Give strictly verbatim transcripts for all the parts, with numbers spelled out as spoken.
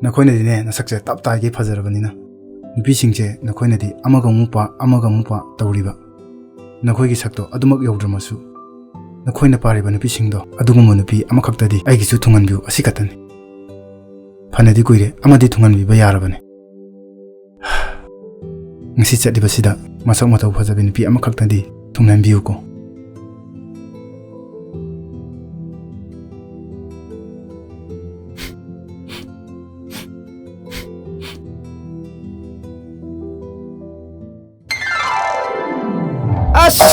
ꯅꯈꯣꯏꯅꯗꯤꯅꯦ, ꯅꯁꯛꯁꯦ ꯇꯞ ꯇꯥꯏꯒꯩ ꯐꯖꯔꯕꯅꯤꯅ, ꯅꯨꯄꯤꯁꯤꯡꯁꯦ ꯅꯈꯣꯏꯅꯗꯤ ꯑꯃꯒ ꯑꯃꯨꯛ ꯄꯥ, ꯑꯃꯒ ꯑꯃꯨꯛ ꯄꯥ ꯇꯧꯔꯤꯕ, ꯅꯈꯣꯏꯒꯤ ꯁꯛꯇꯣ ꯑꯗꯨꯃꯛ ꯌꯧꯗ꯭ꯔꯃꯁꯨ, ꯅꯈꯣꯏꯅ ꯄꯥꯔꯤꯕ ꯅꯨꯄꯤꯁꯤꯡꯗꯣ, ꯑꯗꯨꯒꯨꯝꯕ ꯅꯨꯄꯤ ꯑꯃꯈꯛꯇꯗꯤ ꯑꯩꯒꯤꯁꯨ ꯊꯨꯡꯍꯟꯕꯤꯌꯨ, ꯑꯁꯤ ꯈꯛꯇꯅꯤ꯫ ꯐꯅꯗꯤ ꯀꯨꯏꯔꯦ, ꯑꯃꯗꯤ ꯊꯨꯡꯍꯟꯕꯤꯕ ꯌꯥꯔꯕꯅꯤ꯫ ꯉꯁꯤ ꯆꯠꯂꯤꯕꯁꯤꯗ ꯃꯁꯛ ꯃꯇꯧ ꯐꯖꯕꯤ ꯅꯨꯄꯤ ꯑꯃꯈꯛꯇꯗꯤ ꯊꯨꯡꯍꯟꯕꯤꯌꯨꯀꯣ꯫ ꯑꯁ!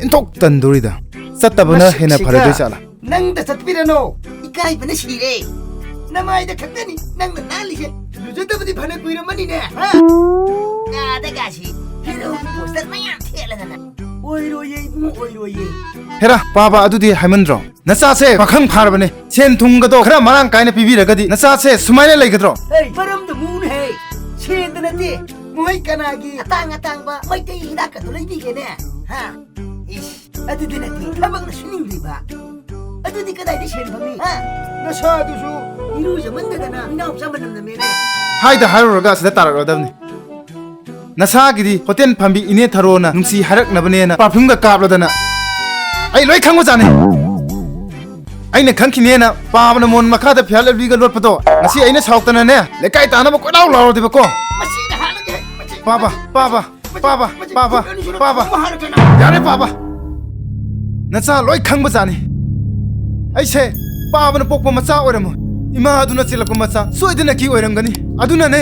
ꯏꯟꯊꯣꯛ ꯇꯟꯗꯣꯔꯤꯗ꯫ ꯆꯠꯇꯕꯅ ꯍꯦꯟꯅ ꯃꯁꯛꯁꯤꯒ ꯐꯔꯗꯣꯏ ꯖꯥꯠꯂꯥ? ꯅꯪꯗ ꯆꯠꯄꯤꯔꯅꯣ꯫ ꯏꯀꯥꯏꯕꯅ ꯁꯤꯔꯦ꯫ ꯅꯃꯥꯏꯗ ꯈꯛꯇꯅꯤ ꯅꯪꯅ ꯅꯥꯜꯂꯤꯁꯦ꯫ ꯂꯨꯖꯗꯕꯗꯤ ꯐꯅ ꯀꯨꯏꯔꯝꯃꯅꯤꯅꯦ, ꯍꯥ? ꯀꯥꯗꯒꯥꯁꯤ ꯍꯦꯔꯣꯒꯤ ꯄꯣꯁꯇꯔ ꯃꯌꯥꯝ ꯊꯦꯠꯂꯗꯅ꯫ ꯑꯣꯏꯔꯣꯏꯌꯦ ꯏꯕꯨꯡꯉꯣ, ꯑꯣꯏꯔꯣꯏꯌꯦ꯫ ꯍꯦꯔꯥ, ꯄꯥꯕ, ꯑꯗꯨꯗꯤ ꯍꯥꯏꯃꯟꯗ꯭ꯔꯣ? ꯅꯆꯥꯁꯦ ꯄꯥꯈꯪ ꯐꯥꯔꯕꯅꯦ꯫ ꯁꯦꯟ ꯊꯨꯝꯒꯗꯣ ꯈꯔ ꯃꯔꯥꯡ ꯀꯥꯏꯅ ꯄꯤꯕꯤꯔꯒꯗꯤ ꯅꯆꯥꯁꯦ ꯁꯨꯃꯥꯏꯅ ꯂꯩꯒꯗ꯭ꯔꯣ? ꯍꯦ, ꯃꯔꯝꯗ ꯃꯨꯅ ꯍꯦ꯫ ꯁꯦꯟꯗ ꯅꯠꯇꯦ, ꯅꯣꯏ ꯀꯅꯥꯒꯤ ꯑꯇꯥꯡ ꯑꯇꯥꯡꯕ ꯃꯩꯇꯩ ꯍꯤꯗꯥꯛꯀꯗꯣ ꯂꯩꯕꯤꯒꯦꯅꯦ? ꯍꯥ? ꯏꯁ, ꯑꯗꯨꯗꯤ ꯅꯠꯇꯦ, ꯊꯕꯛꯅ ꯁꯨꯅꯤꯡꯗ꯭ꯔꯤꯕ꯫ ꯑꯗꯨꯗꯤ ꯀꯗꯥꯏꯗ ꯁꯦꯟ ꯐꯪꯅꯤ? ꯍꯥ? ꯅꯁꯥꯗꯨꯁꯨ ꯏꯔꯨꯖꯃꯟꯗꯗꯅ ꯏꯅꯥꯎꯆꯥ ꯃꯅꯝ ꯅꯝꯃꯦꯅꯦ꯫ ꯍꯥꯏꯗ ꯍꯥꯏꯔꯨꯔꯒ ꯑꯁꯤꯗ ꯇꯥꯔꯛꯂꯗꯕꯅꯤ꯫ ꯅꯁꯥꯒꯤꯗꯤ ꯍꯣꯇꯦꯜ ꯐꯝꯕꯤ ꯏꯅꯦ ꯊꯔꯣꯅ ꯅꯨꯡꯁꯤ ꯍꯥꯏꯔꯛꯅꯕꯅꯦꯅ ꯄꯥꯔꯐ꯭ꯌꯨꯝꯒ ꯀꯥꯞꯂꯗꯅ꯫ ꯑꯩ ꯂꯣꯏ ꯈꯪꯕꯖꯥꯠꯅꯤ꯫ ꯑꯩꯅ ꯈꯪꯈꯤꯅꯦꯅ ꯄꯥꯕꯅ ꯃꯣꯟ ꯃꯈꯥꯗ ꯐꯤꯌꯥꯔ ꯂꯚꯂꯤꯒ ꯂꯣꯠꯄꯗꯣ ꯉꯁꯤ ꯑꯩꯅ ꯁꯥꯎꯇꯅꯅꯦ ꯂꯩꯀꯥꯏ ꯇꯥꯅꯕ ꯀꯣꯏꯂꯥꯎ ꯂꯥꯎꯔꯗꯤꯕꯀꯣ꯫ ꯃꯁꯤꯅ ꯍꯥꯠꯂꯒꯦ, ꯃꯁꯤ, ꯄꯥꯕ, ꯃꯁꯤ, ꯄꯥꯕ, ꯃꯁꯤ, ꯄꯥꯕ, ꯃꯁꯤ, ꯄꯥꯕ, ꯃꯁꯤ, ꯄꯥꯕ꯫ ꯃꯁꯤ, ꯃꯁꯤ, ꯌꯥꯔꯦ ꯄꯥꯕ꯫ ꯅꯆꯥ ꯂꯣꯏ ꯈꯪꯕꯖꯥꯠꯅꯤ꯫ ꯑꯩꯁꯦ ꯄꯥꯕꯅ ꯄꯣꯛꯄ ꯃꯆꯥ ꯑꯣꯏꯔꯝꯃꯣꯏ꯫ ꯏꯃꯥ ꯑꯗꯨꯅ ꯆꯦꯜꯂꯛꯄ ꯃꯆꯥ ꯁꯣꯏꯗꯅꯀꯤ ꯑꯣꯏꯔꯝꯒꯅꯤ꯫ ꯑꯗꯨꯅꯅꯦ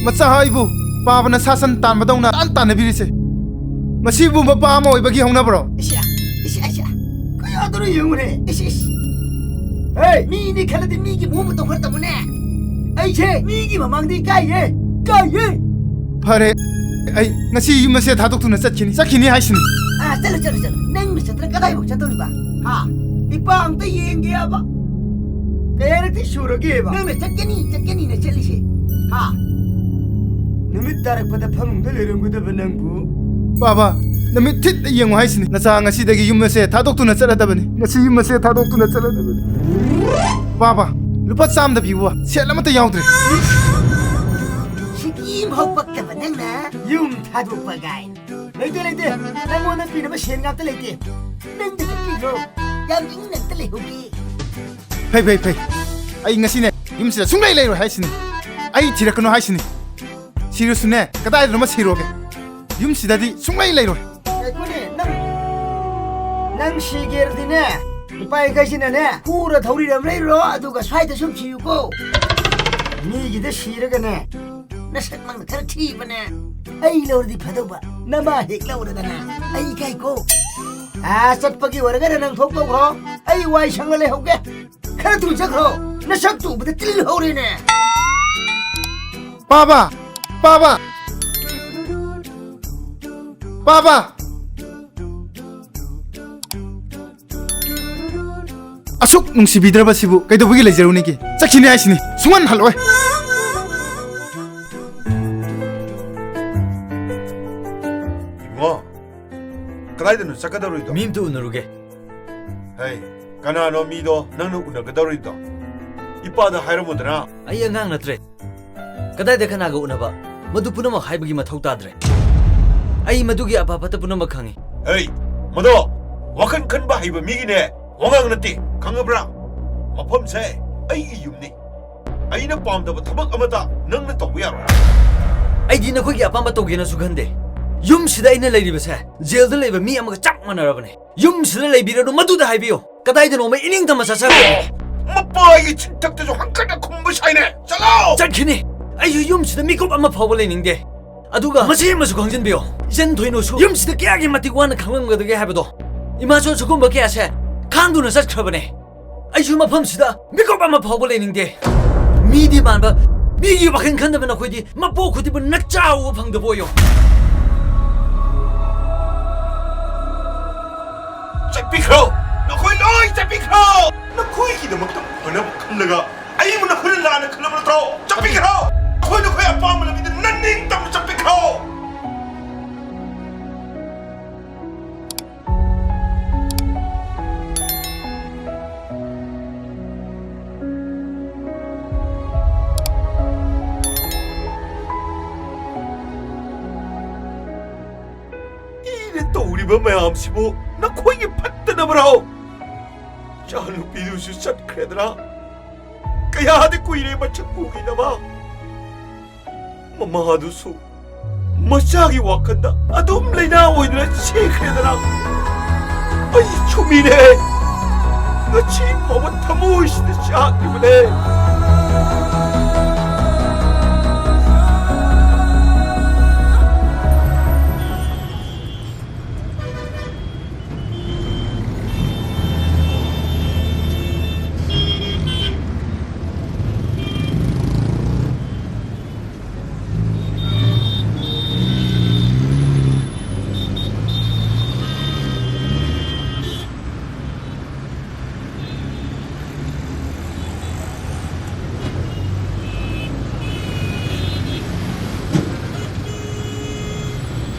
ꯃꯆꯥ ꯑꯩꯕꯨ ꯄꯥꯕꯅ ꯁꯥ ꯁꯟ ꯇꯥꯟꯕꯗꯧꯅ ꯇꯥꯟ ꯇꯥꯟꯅꯕꯤꯔꯤꯁꯦ꯫ ꯃꯁꯤꯕꯨ ꯃꯄꯥ ꯑꯃ ꯑꯣꯏꯕꯒꯤ ꯍꯧꯅꯕ꯭ꯔꯣ? ꯏꯁ, ꯏꯁ, ꯏꯁ, ꯀꯌꯥꯗꯅꯣ ꯌꯦꯡꯉꯨꯅꯦ꯫ ꯏꯁ, ꯏꯁ꯫ ꯍꯦ, ꯃꯤꯅꯤ ꯈꯜꯂꯗꯤ ꯃꯤꯒꯤ ꯃꯑꯣꯡ ꯃꯇꯧ ꯈꯔ ꯇꯝꯃꯨꯅꯦ꯫ ꯑꯩꯁꯦ ꯃꯤꯒꯤ ꯃꯃꯥꯡꯗ ꯏꯀꯥꯏꯌꯦ, ꯏꯀꯥꯏꯌꯦ꯫ ꯐꯔꯦ, ꯑꯩ ꯉꯁꯤ ꯌꯨꯝ ꯑꯁꯦ ꯊꯥꯗꯣꯛꯇꯨꯅ ꯆꯠꯈꯤꯅꯤ, ꯆꯠꯈꯤꯅꯤ ꯍꯥꯏꯁꯤꯅꯤ꯫ ꯑꯥ, ꯆꯠꯂꯨ, ꯆꯠꯂꯨ, ꯆꯠꯂꯨ꯫ ꯅꯪꯅ ꯆꯠꯇꯅ ꯀꯗꯥꯏꯐꯥꯎ ꯆꯠꯇꯧꯔꯤꯕ? ꯍꯥ? ꯏꯄꯥ ꯑꯝꯇ ꯌꯦꯡꯒꯦꯕ꯫ ꯀꯌꯥꯔꯛꯇꯤ ꯁꯨꯔꯒꯦꯕ ꯅꯪꯅ ꯆꯠꯀꯅꯤ, ꯆꯠꯀꯅꯤꯅ ꯆꯠꯂꯤꯁꯦ? ꯍꯥ? ꯅꯨꯃꯤꯠ ꯇꯥꯔꯛꯄꯗ ꯐꯃꯨꯡꯗ ꯂꯩꯔꯝꯒꯗꯕ ꯅꯪꯕꯨ꯫ ꯕꯥꯕꯥ, ꯅꯨꯃꯤꯠ ꯊꯤꯠ ꯌꯦꯡꯉꯨ ꯍꯥꯏꯁꯤꯅꯤ꯫ ꯅꯆꯥ ꯉꯁꯤꯗꯒꯤ ꯌꯨꯝ ꯑꯁꯦ ꯊꯥꯗꯣꯛꯇꯨꯅ ꯆꯠꯂꯗꯕꯅꯤ꯫ ꯉꯁꯤ ꯌꯨꯝ ꯑꯁꯦ ꯊꯥꯗꯣꯛꯇꯨꯅ ꯆꯠꯂꯗꯕꯅꯤ꯫ ꯕꯥꯕꯥ, ꯂꯨꯄꯥ ꯆꯥꯝꯗ ꯄꯤꯕ ꯁꯦꯜ ꯑꯃꯠꯇ ꯌꯥꯎꯗ꯭ꯔꯦ꯫ ꯁꯤꯀꯤ ꯑꯃꯐꯥꯎ ꯄꯛꯇꯕ ꯅꯪꯅ ꯌꯨꯝ ꯊꯥꯗꯣꯛꯄ ꯀꯥꯏꯅ꯫ ꯂꯩꯇꯦ, ꯂꯩꯇꯦ꯫ ꯅꯪꯉꯣꯟꯗ ꯄꯤꯅꯕ ꯁꯦꯟ ꯉꯥꯛꯇ ꯂꯩꯇꯦ꯫ ꯅꯪꯗ ꯄꯤꯈ꯭ꯔꯣ꯫ ꯌꯥꯝ ꯏꯪꯅ ꯑꯝꯇ ꯂꯩꯍꯧꯒꯦ꯫ ꯐꯩ, ꯐꯩ, ꯐꯩ꯫ ꯑꯩ ꯉꯁꯤꯅꯦ ꯌꯨꯝꯁꯤꯗ ꯁꯨꯡꯂꯩ ꯂꯩꯔꯣꯏ ꯍꯥꯏꯁꯤꯅꯤ꯫ ꯑꯩ ꯊꯤꯔꯛꯀꯅꯨ ꯍꯥꯏꯁꯤꯅꯤ꯫ ꯁꯤꯔꯁꯨꯅꯦ, ꯀꯗꯥꯏꯗꯅꯣꯃ ꯁꯤꯔꯣꯒꯦ꯫ ꯌꯨꯝꯁꯤꯗꯗꯤ ꯁꯨꯡꯂꯩ ꯂꯩꯔꯣꯏ꯫ ꯉꯥꯏꯈꯣꯅꯦ, ꯅꯪ, ꯅꯪ ꯁꯤꯒꯦꯔꯗꯤꯅꯦ, ꯂꯨꯄꯥ ꯌꯥꯡꯈꯩꯁꯤꯅꯅꯦ, ꯈꯨꯔ ꯊꯧꯔꯤꯔ ꯑꯃ ꯂꯩꯔꯨꯔꯣ, ꯑꯗꯨꯒ ꯁ꯭ꯋꯥꯏꯗ ꯁꯨꯝ ꯁꯤꯌꯨꯀꯣ꯫ ꯃꯤꯒꯤꯗ ꯁꯤꯔꯒꯅꯦ, ꯅꯁꯛ ꯃꯪꯗ ꯈꯔ ꯊꯤꯕꯅꯦ꯫ ꯑꯩ ꯂꯧꯔꯗꯤ ꯐꯗꯧꯕ, ꯅꯃꯥ ꯍꯦꯛ ꯂꯧꯔꯗꯅ꯫ ꯑꯩ ꯏꯀꯥꯏꯀꯣ꯫ ꯑꯥ, ꯆꯠꯄꯒꯤ ꯑꯣꯏꯔꯒꯅ ꯅꯪ ꯊꯣꯛ ꯇꯧꯈ꯭ꯔꯣ, ꯑꯩ ꯋꯥꯏ ꯁꯪꯅ ꯂꯩꯍꯧꯒꯦ꯫ ꯈꯔ ꯊꯨꯅ ꯆꯠꯈ꯭ꯔꯣ, ꯅꯁꯛꯇꯨ ꯎꯕꯗ ꯇꯤꯜ ꯍꯧꯔꯦꯅꯦ꯫ ꯄꯥꯕ! ꯄꯥꯕ! ꯄꯥꯕ! ꯑꯁꯨꯛ ꯅꯨꯡꯁꯤꯕꯤꯗ꯭ꯔꯕꯁꯤꯕꯨ ꯀꯩꯗꯧꯕꯒꯤ ꯂꯩꯖꯔꯨꯅꯤꯒꯦ? ꯆꯠꯈꯤꯅꯤ ꯍꯥꯏꯁꯤꯅꯤ, ꯁꯨꯡꯍꯟ ꯍꯜꯂꯣꯏ꯫ ꯑꯣ, ꯀꯗꯥꯏꯗꯅꯣ ꯆꯠꯀꯗꯧꯔꯤꯗꯣ? ꯃꯤ ꯑꯝꯇ ꯎꯅꯔꯨꯒꯦ꯫ ꯍꯩ, ꯀꯅꯥꯅꯣ ꯃꯤꯗꯣ ꯅꯪꯅ ꯎꯅꯒꯗꯧꯔꯤꯗꯣ? ꯏꯄꯥꯗ ꯍꯥꯏꯔꯝꯃꯨꯗꯅ꯫ ꯑꯩ ꯑꯉꯥꯡ ꯅꯠꯇ꯭ꯔꯦ꯫ ꯀꯗꯥꯏꯗ ꯀꯅꯥꯒ ꯎꯅꯕ? ꯃꯗꯨ ꯄꯨꯝꯅꯃꯛ ꯍꯥꯏꯕꯒꯤ ꯃꯊꯧ ꯇꯥꯗ꯭ꯔꯦ꯫ ꯑꯩ ꯃꯗꯨꯒꯤ ꯑꯐ ꯐꯠꯇ ꯄꯨꯝꯅꯃꯛ ꯈꯪꯉꯤ꯫ ꯍꯩ, ꯃꯗꯣ ꯋꯥꯈꯜ ꯈꯟꯕ ꯍꯩꯕ ꯃꯤꯒꯤꯅꯦ ꯋꯥꯉꯥꯡ ꯅꯠꯇꯦ, ꯈꯪꯉꯕ꯭ꯔꯥ? ꯃꯐꯝꯁꯦ ꯑꯩꯒꯤ ꯌꯨꯝꯅꯤ꯫ ꯑꯩꯅ ꯄꯥꯝꯗꯕ ꯊꯕꯛ ꯑꯃꯇ ꯅꯪꯅ ꯇꯧꯕ ꯌꯥꯔꯣꯏ꯫ ꯑꯩꯗꯤ ꯅꯈꯣꯏꯒꯤ ꯑꯄꯥꯝꯕ ꯇꯧꯒꯦꯅꯁꯨ ꯈꯟꯗꯦ꯫ ꯌꯨꯝꯁꯤꯗ ꯑꯩꯅ ꯂꯩꯔꯤꯕꯁꯦ ꯖꯦꯜꯗ ꯂꯩꯕ ꯃꯤ ꯑꯃꯒ ꯆꯞ ꯃꯥꯟꯅꯔꯕꯅꯦ꯫ ꯌꯨꯝꯁꯤꯗ ꯂꯩꯕꯤꯔꯅꯨ, ꯃꯗꯨꯗ ꯍꯥꯏꯕꯤꯌꯨ꯫ ꯀꯗꯥꯏꯗꯅꯣꯃ ꯏꯅꯤꯡꯇꯝꯅ ꯆꯠꯆꯈ꯭ꯔꯒꯦ꯫ ꯃꯄꯥꯒꯤ ꯆꯤꯟꯊꯛꯇꯁꯨ ꯍꯪꯀꯠꯅ ꯈꯨꯝꯕ ꯁꯥꯏꯅꯦ꯫ ꯆꯠꯂꯣ! ꯆꯠꯈꯤꯅꯤ꯫ ꯑꯩꯁꯨ ꯌꯨꯝꯁꯤꯗ ꯃꯤꯀꯨꯞ ꯑꯃ ꯐꯥꯎꯕ ꯂꯩꯅꯤꯡꯗꯦ꯫ ꯑꯗꯨꯒ ꯃꯁꯤ ꯑꯃꯁꯨ ꯈꯪꯖꯤꯟꯕꯤꯌꯣ, ꯏꯆꯟ ꯊꯣꯏꯅꯨꯁꯨ ꯌꯨꯝꯁꯤꯗ ꯀꯌꯥꯒꯤ ꯃꯇꯤꯛ ꯋꯥꯅ ꯈꯪꯂꯝꯒꯗꯒꯦ ꯍꯥꯏꯕꯗꯣ꯫ ꯏꯃꯥꯁꯨ ꯁꯤꯒꯨꯝꯕ ꯀꯌꯥꯁꯦ ꯈꯥꯡꯗꯨꯅ ꯆꯠꯈ꯭ꯔꯕꯅꯦ꯫ ꯑꯩꯁꯨ ꯃꯐꯝꯁꯤꯗ ꯃꯤꯀꯨꯞ ꯑꯃ ꯐꯥꯎꯕ ꯂꯩꯅꯤꯡꯗꯦ꯫ ꯃꯤꯗꯤ ꯃꯥꯟꯕ, ꯃꯤꯒꯤ ꯋꯥꯈꯜ ꯈꯟꯗꯕ ꯅꯈꯣꯏꯗꯤ ꯃꯄꯣꯛ ꯈꯨꯗꯤꯡꯃꯛ ꯅꯆꯥ ꯎꯕ ꯐꯪꯗꯕ ꯑꯣꯏꯌꯣ꯫ ꯆꯠꯄꯤꯈ꯭ꯔꯣ! ꯅꯈꯣꯏ ꯂꯣꯏ ꯆꯠꯄꯤꯈ꯭ꯔꯣ! ꯅꯈꯣꯏꯒꯤꯗꯃꯛꯇ ꯐꯅꯕ ꯈꯜꯂꯒ ꯑꯩꯕꯨ ꯅꯈꯣꯏꯅ ꯂꯥꯟꯅ ꯈꯜꯂꯕ ꯅꯠꯇ꯭ꯔꯣ? ꯆꯠꯄꯤꯈ꯭ꯔꯣ! ꯅꯈꯣꯏ ꯅꯈꯣꯏ ꯑꯄꯥꯝꯕ ꯂꯝꯕꯤꯗ ꯅꯅꯤꯡ ꯇꯝꯅ ꯆꯠꯄꯤꯈ꯭ꯔꯣ! ꯑꯩꯅ ꯇꯧꯔꯤꯕ ꯃꯌꯥꯝꯁꯤꯕꯨ ꯅꯈꯣꯏꯒꯤ ꯐꯠꯇꯅꯕꯔꯣ? ꯏꯆꯥꯅꯨꯄꯤꯗꯨꯁꯨ ꯆꯠꯈ꯭ꯔꯦꯗꯅ꯫ ꯀꯌꯥꯗꯤ ꯀꯨꯏꯔꯦ ꯃꯁꯛ ꯎꯈꯤꯗꯕ꯫ ꯃꯃꯥꯗꯨꯁꯨ ꯃꯆꯥꯒꯤ ꯋꯥꯈꯜꯗ ꯑꯗꯨꯝ ꯂꯩꯅꯥ ꯑꯣꯏꯗꯨꯅ ꯁꯤꯈ꯭ꯔꯦꯗꯅ꯫ ꯑꯩ ꯁꯨꯃꯤꯅꯦ꯫ ꯉꯁꯤ ꯐꯥꯎꯕ ꯊꯃꯣꯏꯁꯤꯗ ꯆꯥꯛꯂꯤꯕꯅꯦ꯫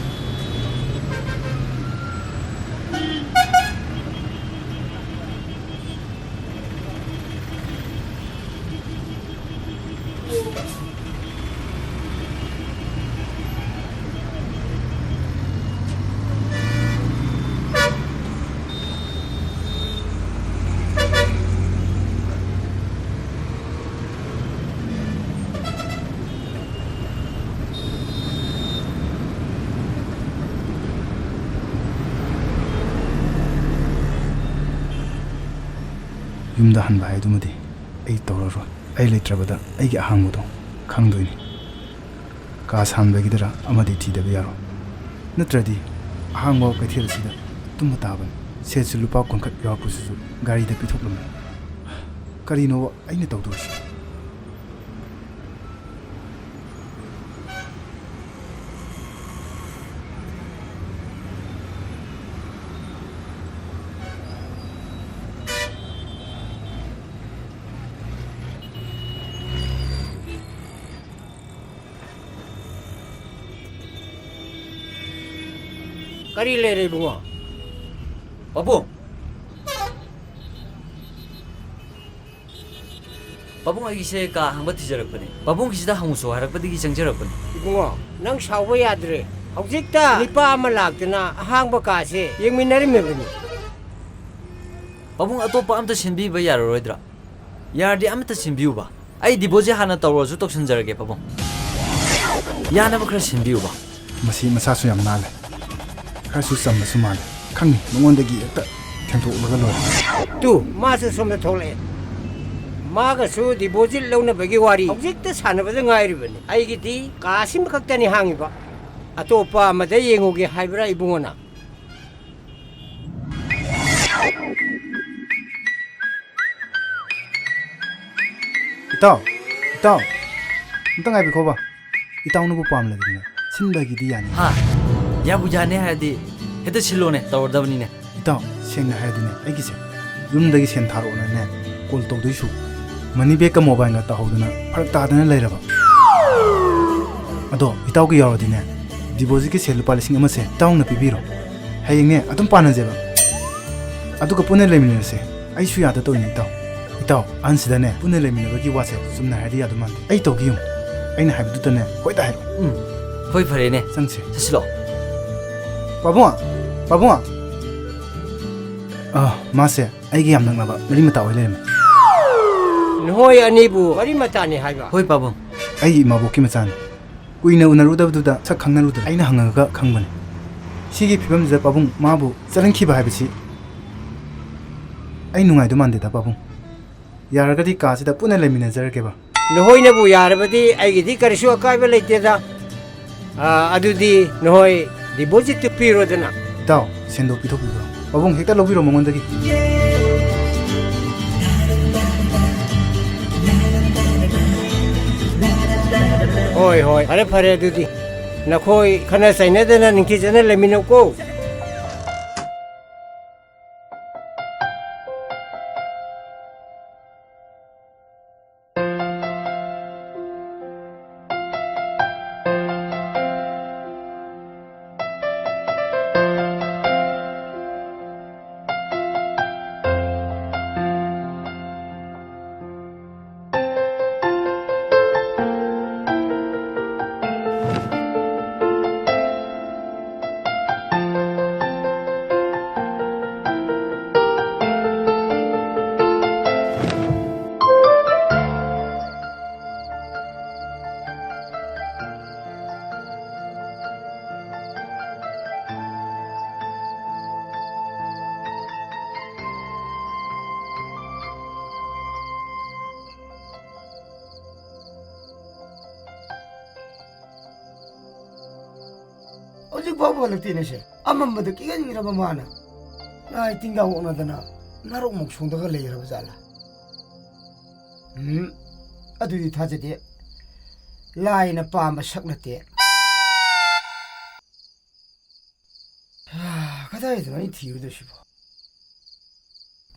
ꯌꯨꯝꯗ ꯍꯟꯕ ꯍꯥꯏꯗꯨꯃꯗꯤ ꯑꯩ ꯇꯧꯔꯔꯣꯏ꯫ ꯑꯩ ꯂꯩꯇ꯭ꯔꯕꯗ ꯑꯩꯒꯤ ꯑꯍꯥꯡꯕꯗꯣ ꯈꯪꯗꯣꯏꯅꯤ꯫ ꯀꯥ ꯁꯥꯟꯕꯒꯤꯗꯔ ꯑꯃꯗꯤ ꯊꯤꯗꯕ ꯌꯥꯔꯣꯏ꯫ ꯅꯠꯇ꯭ꯔꯗꯤ ꯑꯍꯥꯡꯕ ꯀꯩꯊꯦꯜ ꯑꯁꯤꯗ ꯇꯨꯝꯕ ꯇꯥꯕꯅꯤ꯫ ꯁꯦꯠꯁꯨ ꯂꯨꯄꯥ ꯀꯨꯟꯈꯛ ꯌꯥꯎꯔꯛꯄꯁꯤꯁꯨ ꯒꯥꯔꯤꯗ ꯄꯤꯊꯣꯛꯂꯝꯃꯤ꯫ ꯀꯔꯤꯅꯣꯕ ꯑꯩꯅ ꯇꯧꯗꯣꯏꯁꯤ? ꯀꯔꯤ ꯂꯩꯔꯦ, ꯏꯕꯨꯡꯉꯣ? ꯄꯥꯕꯨꯡ! ꯄꯥꯕꯨꯡ, ꯑꯩꯒꯤꯁꯦ ꯀꯥ ꯍꯥꯡꯕ ꯊꯤꯖꯔꯛꯄꯅꯦ꯫ ꯄꯥꯕꯨꯡꯒꯤꯁꯤꯗ ꯍꯪꯉꯨꯁꯣ ꯍꯥꯏꯔꯛꯄꯗꯒꯤ ꯆꯪꯖꯔꯛꯄꯅꯦ꯫ ꯏꯕꯨꯡꯉꯣ, ꯅꯪ ꯁꯥꯎꯕ ꯌꯥꯗ꯭ꯔꯦ꯫ ꯍꯧꯖꯤꯛꯇ ꯅꯨꯄꯥ ꯑꯃ ꯂꯥꯛꯇꯨꯅ ꯑꯍꯥꯡꯕ ꯀꯥꯁꯦ ꯌꯦꯡꯃꯤꯟꯅꯔꯝꯃꯤꯕꯅꯤ꯫ ꯄꯥꯕꯨꯡ, ꯑꯇꯣꯞꯄ ꯑꯝꯇ ꯁꯤꯟꯕꯤꯕ ꯌꯥꯔꯔꯣꯏꯗ꯭ꯔꯥ? ꯌꯥꯔꯗꯤ ꯑꯃꯇ ꯁꯤꯟꯕꯤꯌꯨꯕ꯫ ꯑꯩ deposit ꯍꯥꯟꯅ ꯇꯧꯔꯁꯨ ꯇꯧꯁꯤꯟꯖꯔꯒꯦ, ꯄꯥꯕꯨꯡ꯫ ꯌꯥꯅꯕ ꯈꯔ ꯁꯤꯟꯕꯤꯌꯨꯕ꯫ ꯃꯁꯤ ꯃꯁꯥꯁꯨ ꯌꯥꯝ ꯅꯥꯜꯂꯦ꯫ ꯈꯔꯁꯨ ꯆꯝꯕꯁꯨ ꯃꯥꯜꯂꯦ꯫ ꯈꯪꯉꯤ, ꯃꯉꯣꯟꯗꯒꯤ ꯍꯦꯛꯇ ꯊꯦꯡꯗꯣꯛꯂꯒ ꯂꯣꯏꯔꯦ꯫ ꯇꯨ, ꯃꯥꯁꯨ ꯁꯣꯝꯗ ꯊꯣꯛꯂꯛꯑꯦ꯫ ꯃꯥꯒꯁꯨ deposit ꯂꯧꯅꯕꯒꯤ ꯋꯥꯔꯤ ꯍꯧꯖꯤꯛꯇ ꯁꯥꯟꯅꯕꯗ ꯉꯥꯏꯔꯤꯕꯅꯤ꯫ ꯑꯩꯒꯤꯗꯤ ꯀꯥ ꯑꯁꯤꯃꯈꯛꯇꯅꯤ ꯍꯥꯡꯉꯤꯕ꯫ ꯑꯇꯣꯞꯄ ꯑꯃꯗ ꯌꯦꯡꯉꯨꯒꯦ ꯍꯥꯏꯕ꯭ꯔꯥ, ꯏꯕꯨꯡꯉꯣꯅ? ꯏꯇꯥꯎ, ꯏꯇꯥꯎ, ꯑꯝꯇ ꯉꯥꯏꯕꯤꯈꯣꯕ꯫ ꯏꯇꯥꯎꯅꯕꯨ ꯄꯥꯝꯂꯗꯤꯅꯦ, ꯁꯤꯟꯕꯒꯤꯗꯤ ꯌꯥꯅꯤ꯫ ꯍꯥ? ꯌꯥꯕꯨ ꯌꯥꯅꯤ ꯍꯥꯏꯔꯗꯤ ꯍꯦꯛꯇ ꯁꯤꯜꯂꯣꯅꯦ, ꯇꯧꯔꯗꯕꯅꯤꯅꯦ꯫ ꯏꯇꯥꯎ, ꯁꯦꯡꯅ ꯍꯥꯏꯔꯗꯤꯅꯦ, ꯑꯩꯒꯤꯁꯦ ꯌꯨꯝꯗꯒꯤ ꯁꯦꯟ ꯊꯥꯔꯛꯑꯣꯅꯅꯦ call ꯇꯧꯗꯣꯏꯁꯨ, money bagꯀ mobileꯒ ꯇꯧꯍꯧꯗꯅ ꯐꯔꯛ ꯇꯥꯗꯅ ꯂꯩꯔꯕ꯫ ꯑꯗꯣ ꯏꯇꯥꯎꯒꯤ ꯌꯥꯎꯔꯗꯤꯅꯦ, depositꯀꯤ ꯁꯦꯜ ꯂꯨꯄꯥ ꯂꯤꯁꯤꯡ ꯑꯃꯁꯦ ꯏꯇꯥꯎꯅ ꯄꯤꯕꯤꯔꯣ꯫ ꯍꯌꯦꯡꯅꯦ ꯑꯗꯨꯝ ꯄꯥꯟꯅꯁꯦꯕ꯫ ꯑꯗꯨꯒ ꯄꯨꯟꯅ ꯂꯩꯃꯤꯟꯅꯔꯁꯦ꯫ ꯑꯩꯁꯨ ꯌꯥꯗ ꯇꯧꯔꯤꯅꯦ, ꯏꯇꯥꯎ꯫ ꯏꯇꯥꯎ, ꯑꯍꯟꯁꯤꯗꯅꯦ ꯄꯨꯟꯅ ꯂꯩꯃꯤꯟꯅꯕꯒꯤ ꯋꯥꯁꯦ ꯆꯨꯝꯅ ꯍꯥꯏꯔꯗꯤ ꯌꯥꯗꯧ ꯃꯥꯟꯗꯦ꯫ ꯑꯩ ꯇꯧꯒꯦ ꯌꯦꯡꯉꯨ꯫ ꯑꯩꯅ ꯍꯥꯏꯕꯗꯨꯗꯅꯦ ꯍꯣꯏꯗ ꯍꯥꯏꯔꯛꯑꯣ꯫ ꯎꯝ, ꯍꯣꯏ, ꯐꯔꯦꯅꯦ꯫ ꯆꯪꯁꯦ꯫ ꯆꯠꯁꯤꯂꯣ꯫ ꯄꯥꯕꯨꯡ! ꯄꯥꯕꯨꯡ! ꯑ, ꯃꯥꯁꯦ ꯑꯩꯒꯤ ꯌꯥꯝ ꯅꯛꯅꯕ ꯃꯔꯤ ꯃꯇꯥ ꯑꯣꯏ ꯂꯩꯔꯝꯃꯦ꯫ ꯅꯈꯣꯏ ꯑꯅꯤꯕꯨ ꯃꯔꯤ ꯃꯇꯥꯅꯤ ꯍꯥꯏꯕ? ꯍꯣꯏ, ꯄꯥꯕꯨꯡ꯫ ꯑꯩꯒꯤ ꯏꯃꯥꯕꯣꯛꯀꯤ ꯃꯆꯥꯅꯤ꯫ ꯀꯨꯏꯅ ꯎꯅꯔꯨꯗꯕꯗꯨꯗ ꯁꯛ ꯈꯪꯅꯔꯨꯗ꯭ꯔꯦ꯫ ꯑꯩꯅ ꯍꯪꯉꯒ ꯈꯪꯕꯅꯤ꯫ ꯁꯤꯒꯤ ꯐꯤꯕꯝꯁꯤꯗ ꯄꯥꯕꯨꯡ ꯃꯥꯕꯨ ꯆꯠꯍꯟꯈꯤꯕ ꯍꯥꯏꯕꯁꯤ ꯑꯩ ꯅꯨꯡꯉꯥꯏꯗꯧ ꯃꯥꯟꯗꯦꯗ, ꯄꯥꯕꯨꯡ꯫ ꯌꯥꯔꯒꯗꯤ ꯀꯥꯁꯤꯗ ꯄꯨꯟꯅ ꯂꯩꯃꯤꯟꯅꯖꯔꯒꯦꯕ꯫ ꯅꯈꯣꯏꯅꯕꯨ ꯌꯥꯔꯕꯗꯤ ꯑꯩꯒꯤꯗꯤ ꯀꯔꯤꯁꯨ ꯑꯀꯥꯏꯕ ꯂꯩꯇꯦꯗ꯫ ꯑꯥ, ꯑꯗꯨꯗꯤ ꯅꯈꯣꯏ deposit ꯇꯨ ꯄꯤꯔꯣꯗꯅ꯫ ꯏꯇꯥꯎ, ꯁꯦꯟꯗꯣ ꯄꯤꯊꯣꯛꯄꯤꯈ꯭ꯔꯣ꯫ ꯄꯥꯕꯨꯡ, ꯍꯦꯛꯇ ꯂꯧꯕꯤꯔꯣ ꯃꯉꯣꯟꯗꯒꯤ꯫ ꯍꯣꯏ, ꯍꯣꯏ, ꯐꯔꯦ, ꯐꯔꯦ, ꯑꯗꯨꯗꯤ ꯅꯈꯣꯏ ꯈꯠꯅ ꯆꯩꯅꯗꯅ ꯅꯤꯡꯊꯤꯖꯅ ꯂꯩꯃꯤꯟꯅꯧꯀꯣ꯫ ꯍꯧꯖꯤꯛ ꯐꯥꯎꯕ ꯍꯜꯂꯛꯇꯦꯅꯦ ꯁꯦ꯫ ꯑꯃꯝꯕꯗ ꯀꯤꯍꯟꯈ꯭ꯔꯕ ꯃꯥꯅ꯫ ꯂꯥꯏ ꯇꯤꯟꯒ ꯑꯣꯛꯅꯗꯅ ꯅꯥꯔꯣꯛ ꯃꯣꯛꯁꯣꯡꯗꯒ ꯂꯩꯈ꯭ꯔꯕ ꯖꯥꯠꯂꯥ? ꯎꯝ, ꯑꯗꯨꯗꯤ ꯊꯥꯖꯗꯦ꯫ ꯂꯥꯏꯅ ꯄꯥꯝꯕ ꯁꯛ ꯅꯠꯇꯦ꯫ ꯀꯗꯥꯏꯗꯅꯣ ꯑꯩ ꯊꯤꯔꯨꯗꯣꯏꯁꯤꯕꯣ?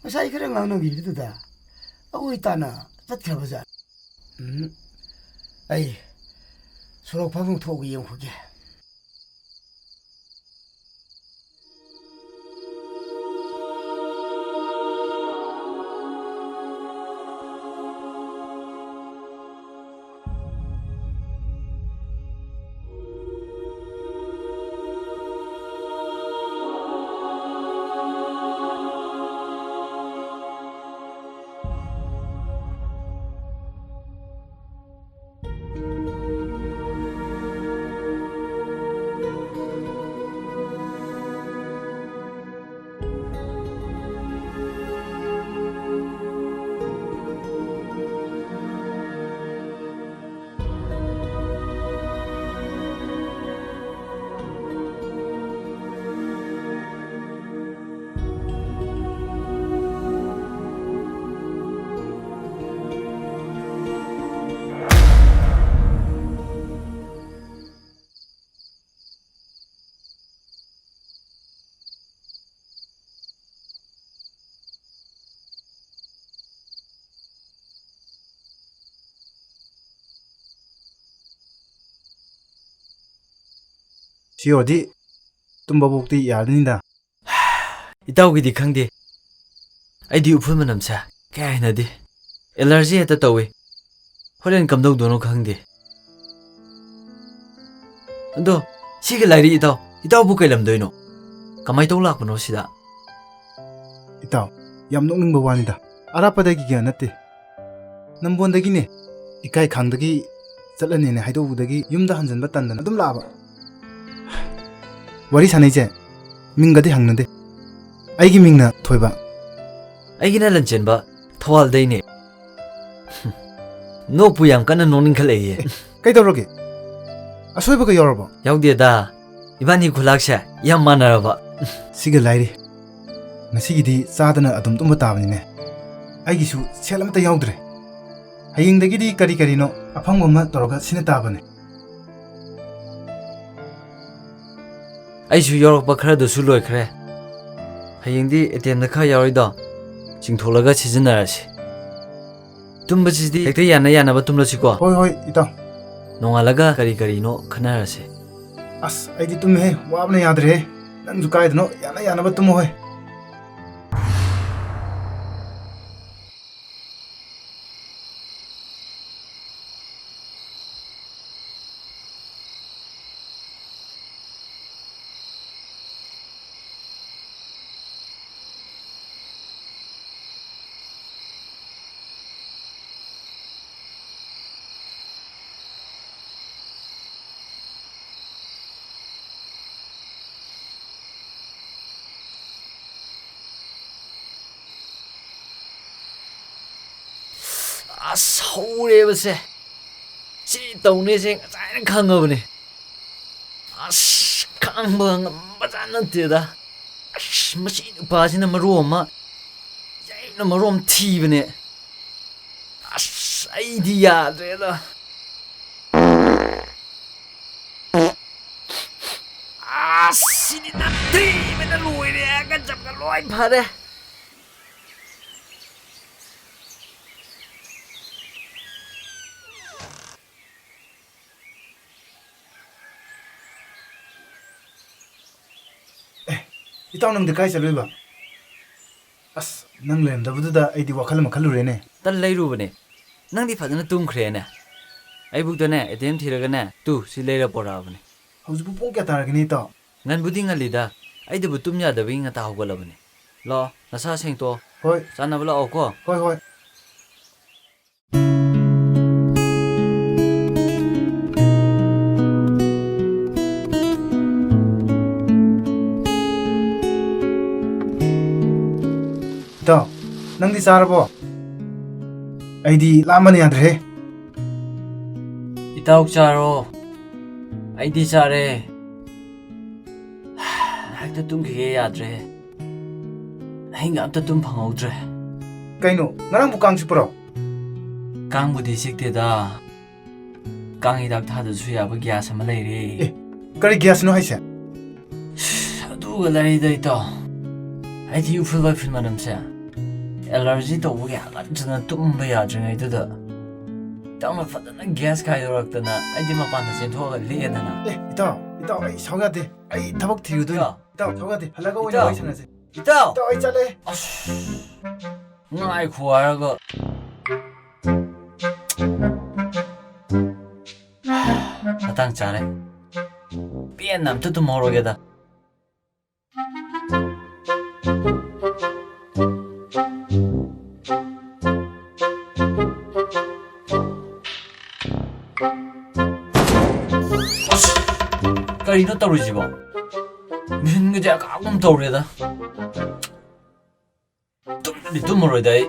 ꯉꯁꯥꯏ ꯈꯔ ꯉꯥꯡꯅꯈꯤꯕꯗꯨꯗ ꯑꯩꯈꯣꯏ ꯇꯥꯅ ꯆꯠꯈ꯭ꯔꯕ ꯖꯥꯠ꯫ ꯎꯝ, ꯑꯩ ꯁꯣꯔꯣꯛ ꯐꯥꯎꯕ ꯊꯣꯛꯑꯒ ꯌꯦꯡꯉꯨꯈꯤꯒꯦ꯫ ꯁꯤ ꯑꯣꯏꯔꯗꯤ ꯇꯨꯝꯕꯕꯨꯛꯇꯤ ꯌꯥꯔꯅꯤꯗ꯫ ꯏꯇꯥꯎꯒꯤꯗꯤ ꯈꯪꯗꯦ, ꯑꯩꯗꯤ ꯎꯐꯨꯜ ꯃꯅꯝꯁꯦ ꯀꯌꯥ ꯍꯩꯅꯗꯦ, ꯑꯦꯂꯔꯖꯤ ꯍꯦꯛꯇ ꯇꯧꯏ꯫ ꯍꯣꯔꯦꯟ ꯀꯝꯗꯧꯗꯣꯏꯅꯣ ꯈꯪꯗꯦ꯫ ꯑꯗꯣ ꯁꯤꯒꯤ ꯂꯥꯏꯔꯤ ꯏꯇꯥꯎ, ꯏꯇꯥꯎꯕꯨ ꯀꯩ ꯂꯝꯗꯣꯏꯅꯣ? ꯀꯃꯥꯏ ꯇꯧ ꯂꯥꯛꯄꯅꯣ ꯁꯤꯗ? ꯏꯇꯥꯎ, ꯌꯥꯝ ꯅꯣꯛꯅꯤꯡꯕ ꯋꯥꯅꯤꯗ, ꯑꯔꯥꯞꯄꯗꯒꯤꯒ ꯅꯠꯇꯦ, ꯅꯝꯕꯣꯟꯗꯒꯤꯅꯦ꯫ ꯏꯀꯥꯏ ꯈꯥꯡꯗꯒꯤ ꯆꯠꯂꯅꯤꯅꯦ ꯍꯥꯏꯗꯣꯛꯎꯕꯗꯒꯤ ꯌꯨꯝꯗ ꯍꯟꯖꯟꯕ ꯇꯟꯗꯅ ꯑꯗꯨꯝ ꯂꯥꯛꯑꯕ꯫ ꯋꯥꯔꯤ ꯁꯥꯟꯅꯩꯁꯦ ꯃꯤꯡꯒꯗꯤ ꯍꯪꯅꯗꯦ꯫ ꯑꯩꯒꯤ ꯃꯤꯡꯅ ꯊꯣꯏꯕ꯫ ꯑꯩꯒꯤꯅ ꯂꯟꯆꯦꯟꯕ, ꯊꯧꯕꯥꯜꯗꯩꯅꯦ꯫ ꯅꯣꯛꯄꯨ ꯌꯥꯝ ꯀꯟꯅ ꯅꯣꯛꯅꯤꯡꯈꯠꯂꯛꯏꯌꯦ꯫ ꯑꯦ, ꯀꯩꯗꯧꯔꯒꯦ? ꯑꯁꯣꯏꯕꯒ ꯌꯥꯎꯔꯕꯣ? ꯌꯥꯎꯗꯦꯗ, ꯏꯕꯥꯅꯤ ꯈꯨꯂꯥꯛꯁꯦ ꯌꯥꯝ ꯃꯥꯟꯅꯔꯕ꯫ ꯁꯤꯒ ꯂꯥꯏꯔꯤ, ꯉꯁꯤꯒꯤꯗꯤ ꯆꯥꯗꯅ ꯑꯗꯨꯝ ꯇꯨꯝꯕ ꯇꯥꯕꯅꯤꯅꯦ꯫ ꯑꯩꯒꯤꯁꯨ ꯁꯦꯜ ꯑꯃꯠꯇ ꯌꯥꯎꯗ꯭ꯔꯦ꯫ ꯍꯌꯦꯡꯗꯒꯤꯗꯤ ꯀꯔꯤ ꯀꯔꯤꯅꯣ ꯑꯐꯪꯕ ꯑꯃ ꯇꯧꯔꯒ ꯁꯤꯅ ꯇꯥꯕꯅꯦ꯫ ꯑꯩꯁꯨ ꯌꯥꯎꯔꯛꯄ ꯈꯔꯗꯨꯁꯨ ꯂꯣꯏꯈ꯭ꯔꯦ꯫ ꯍꯌꯦꯡꯗꯤ ꯑꯦ ꯇꯤ ꯑꯦꯝꯗ ꯈꯔ ꯌꯥꯎꯔꯤꯗꯣ ꯆꯤꯡꯊꯣꯛꯂꯒ ꯁꯤꯖꯤꯟꯅꯔꯁꯤ꯫ ꯇꯨꯝꯕꯁꯤꯗꯤ ꯍꯦꯛꯇ ꯌꯥꯅ ꯌꯥꯅꯕ ꯇꯨꯝꯂꯁꯤꯀꯣ꯫ ꯍꯣꯏ, ꯍꯣꯏ, ꯏꯇꯥꯎ꯫ ꯅꯣꯡꯉꯥꯜꯂꯒ ꯀꯔꯤ ꯀꯔꯤꯅꯣ ꯈꯟꯅꯔꯁꯦ꯫ ꯑꯁ, ꯑꯩꯗꯤ ꯇꯨꯝꯃꯦꯍꯦ, ꯋꯥꯕꯅ ꯌꯥꯗ꯭ꯔꯦꯍꯦ꯫ ꯅꯪꯁꯨ ꯀꯥꯏꯗꯅꯣ ꯌꯥꯅ ꯌꯥꯅꯕ ꯇꯨꯝꯃꯣꯍꯦ꯫ ꯑꯁ, ꯍꯧꯔꯦꯕꯁꯦ꯫ ꯁꯤ ꯇꯧꯅꯦꯁꯦ ꯉꯁꯥꯏꯅ ꯈꯪꯉꯕꯅꯦ꯫ ꯑꯁ, ꯈꯥꯡꯕ ꯉꯝꯕꯖꯥꯠ ꯅꯠꯇꯦꯗ꯫ ꯑꯁ, ꯃꯁꯤ ꯅꯨꯄꯥꯁꯤꯅ ꯃꯔꯣꯟ ꯑꯃ, ꯌꯥꯏꯅ ꯃꯔꯣꯟ ꯑꯃ ꯊꯤꯕꯅꯦ꯫ ꯑꯁ, ꯑꯩꯗꯤ ꯌꯥꯗ꯭ꯔꯦꯗ꯫ ꯑꯁ, ꯁꯤꯗꯤ ꯅꯝꯊꯤꯕꯅ ꯂꯣꯏꯔꯦ꯫ ꯑꯒꯟ ꯆꯞꯀ ꯂꯣꯏ ꯐꯔꯦ꯫ ꯏꯇꯥꯎ, ꯅꯪꯗꯤ ꯀꯥꯏ ꯆꯠꯂꯨꯏꯕ? ꯑꯁ, ꯅꯪ ꯂꯩꯔꯝꯗꯕꯗꯨꯗ ꯑꯩꯗꯤ ꯋꯥꯈꯜ ꯑꯃ ꯈꯜꯂꯨꯔꯦꯅꯦ꯫ ꯇꯟ ꯂꯩꯔꯨꯕꯅꯦ꯫ ꯅꯪꯗꯤ ꯐꯖꯅ ꯇꯨꯝꯈ꯭ꯔꯦꯅꯦ꯫ ꯑꯩꯕꯨꯛꯇꯅꯦ ꯑꯦ ꯇꯤ ꯑꯦꯝ ꯊꯤꯔꯒꯅꯦ ꯇꯨ ꯁꯤ ꯂꯩꯔ ꯄꯣꯔꯛꯑꯕꯅꯦ꯫ ꯍꯧꯖꯤꯛꯄꯨ ꯄꯨꯡ ꯀꯌꯥ ꯇꯥꯔꯒꯦꯅꯦ, ꯏꯇꯥꯎ? ꯉꯟꯕꯨꯗꯤ ꯉꯜꯂꯤꯗ, ꯑꯩꯗꯕꯨ ꯇꯨꯝ ꯌꯥꯗꯕꯒꯤ ꯉꯟꯇꯥ ꯍꯧꯒꯠꯂꯕꯅꯦ꯫ ꯂꯥꯛꯑꯣ, ꯅꯁꯥ ꯁꯦꯡꯇꯣꯛꯑꯣ꯫ ꯍꯣꯏ꯫ ꯆꯥꯅꯕ ꯂꯥꯛꯑꯣꯀꯣ꯫ ꯍꯣꯏ, ꯍꯣꯏ꯫ ꯏꯇꯥꯎ, ꯅꯪꯗꯤ ꯆꯥꯔꯕꯣ? ꯑꯩꯗꯤ ꯂꯥꯝꯕꯅ ꯌꯥꯗ꯭ꯔꯦꯍꯦ꯫ ꯏꯇꯥꯎ ꯆꯥꯔꯣ꯫ ꯑꯩꯗꯤ ꯆꯥꯔꯦ꯫ ꯍꯦꯛꯇ ꯇꯨꯝꯈꯤꯒꯦ ꯌꯥꯗ꯭ꯔꯦ꯫ ꯑꯍꯤꯡꯒ ꯑꯝꯇ ꯇꯨꯝ ꯐꯪꯍꯧꯗ꯭ꯔꯦ꯫ ꯀꯩꯅꯣ, ꯉꯔꯥꯡꯕꯨ ꯀꯥꯡ ꯆꯤꯛꯄ꯭ꯔꯣ? ꯀꯥꯡꯕꯨꯗꯤ ꯆꯤꯛꯇꯦꯗ꯫ ꯀꯥꯡ ꯍꯤꯗꯥꯛ ꯊꯥꯗꯁꯨ ꯌꯥꯕ ꯒ꯭ꯌꯥꯁ ꯑꯃ ꯂꯩꯔꯦ꯫ ꯑꯦ, ꯀꯔꯤ ꯒ꯭ꯌꯥꯁꯅꯣ ꯍꯥꯏꯁꯦ? ꯑꯗꯨꯒ ꯂꯩꯔꯤꯗ ꯏꯇꯥꯎ꯫ ꯑꯩꯗꯤ ꯎꯐꯨꯜ ꯋꯥꯏꯐꯨꯜ ꯃꯅꯝꯁꯦ ꯑꯦꯂꯔꯖꯤ ꯇꯧꯕꯒꯤ ꯍꯥꯒꯠꯆꯅ ꯇꯨꯝꯕ ꯌꯥꯗ꯭ꯔꯤꯉꯩꯗꯨꯗ ꯏꯇꯥꯎꯅ ꯐꯖꯅ ꯒ꯭ꯌꯥꯁ ꯈꯥꯏꯗꯣꯔꯛꯇꯅ ꯑꯩꯗꯤ ꯃꯄꯥꯟꯗ ꯆꯦꯟꯊꯣꯛꯑꯒ ꯂꯦꯛꯑꯦꯗꯅ꯫ ꯑꯦ, ꯏꯇꯥꯎ, ꯏꯇꯥꯎ, ꯑꯩ ꯁꯥꯎ ꯌꯥꯗꯦ꯫ ꯑꯩ ꯊꯕꯛ ꯊꯤꯔꯨꯗꯣꯏꯅꯦ꯫ ꯏꯇꯥꯎ꯫ ꯏꯇꯥꯎ, ꯁꯥꯎ ꯌꯥꯗꯦ꯫ ꯍꯜꯂꯒ ꯑꯣꯏꯅ ꯏꯇꯥꯎ꯫ ꯋꯥꯔꯤ ꯁꯥꯟꯅꯁꯦ꯫ ꯏꯇꯥꯎ꯫ ꯏꯇꯥꯎ, ꯑꯩ ꯆꯠꯂꯦ꯫ ꯑꯁ, ꯉꯥꯏꯈꯣ ꯍꯥꯏꯔꯒ꯫ ꯃꯇꯥꯡ ꯆꯥꯔꯦ꯫ ꯄꯦꯟꯅ ꯑꯝꯇ ꯇꯨꯝꯍꯧꯔꯒꯦꯗ꯫ ꯑꯁ! ꯀꯔꯤꯅꯣ ꯇꯧꯔꯤꯁꯤꯕꯣ? ꯃꯤꯍꯨꯟꯒꯁꯦ ꯑꯀꯥꯒꯨꯝ ꯇꯧꯔꯦꯗ꯫ ꯇꯨꯝꯗꯤ ꯇꯨꯝꯃꯔꯣꯏꯗ ꯑꯩ꯫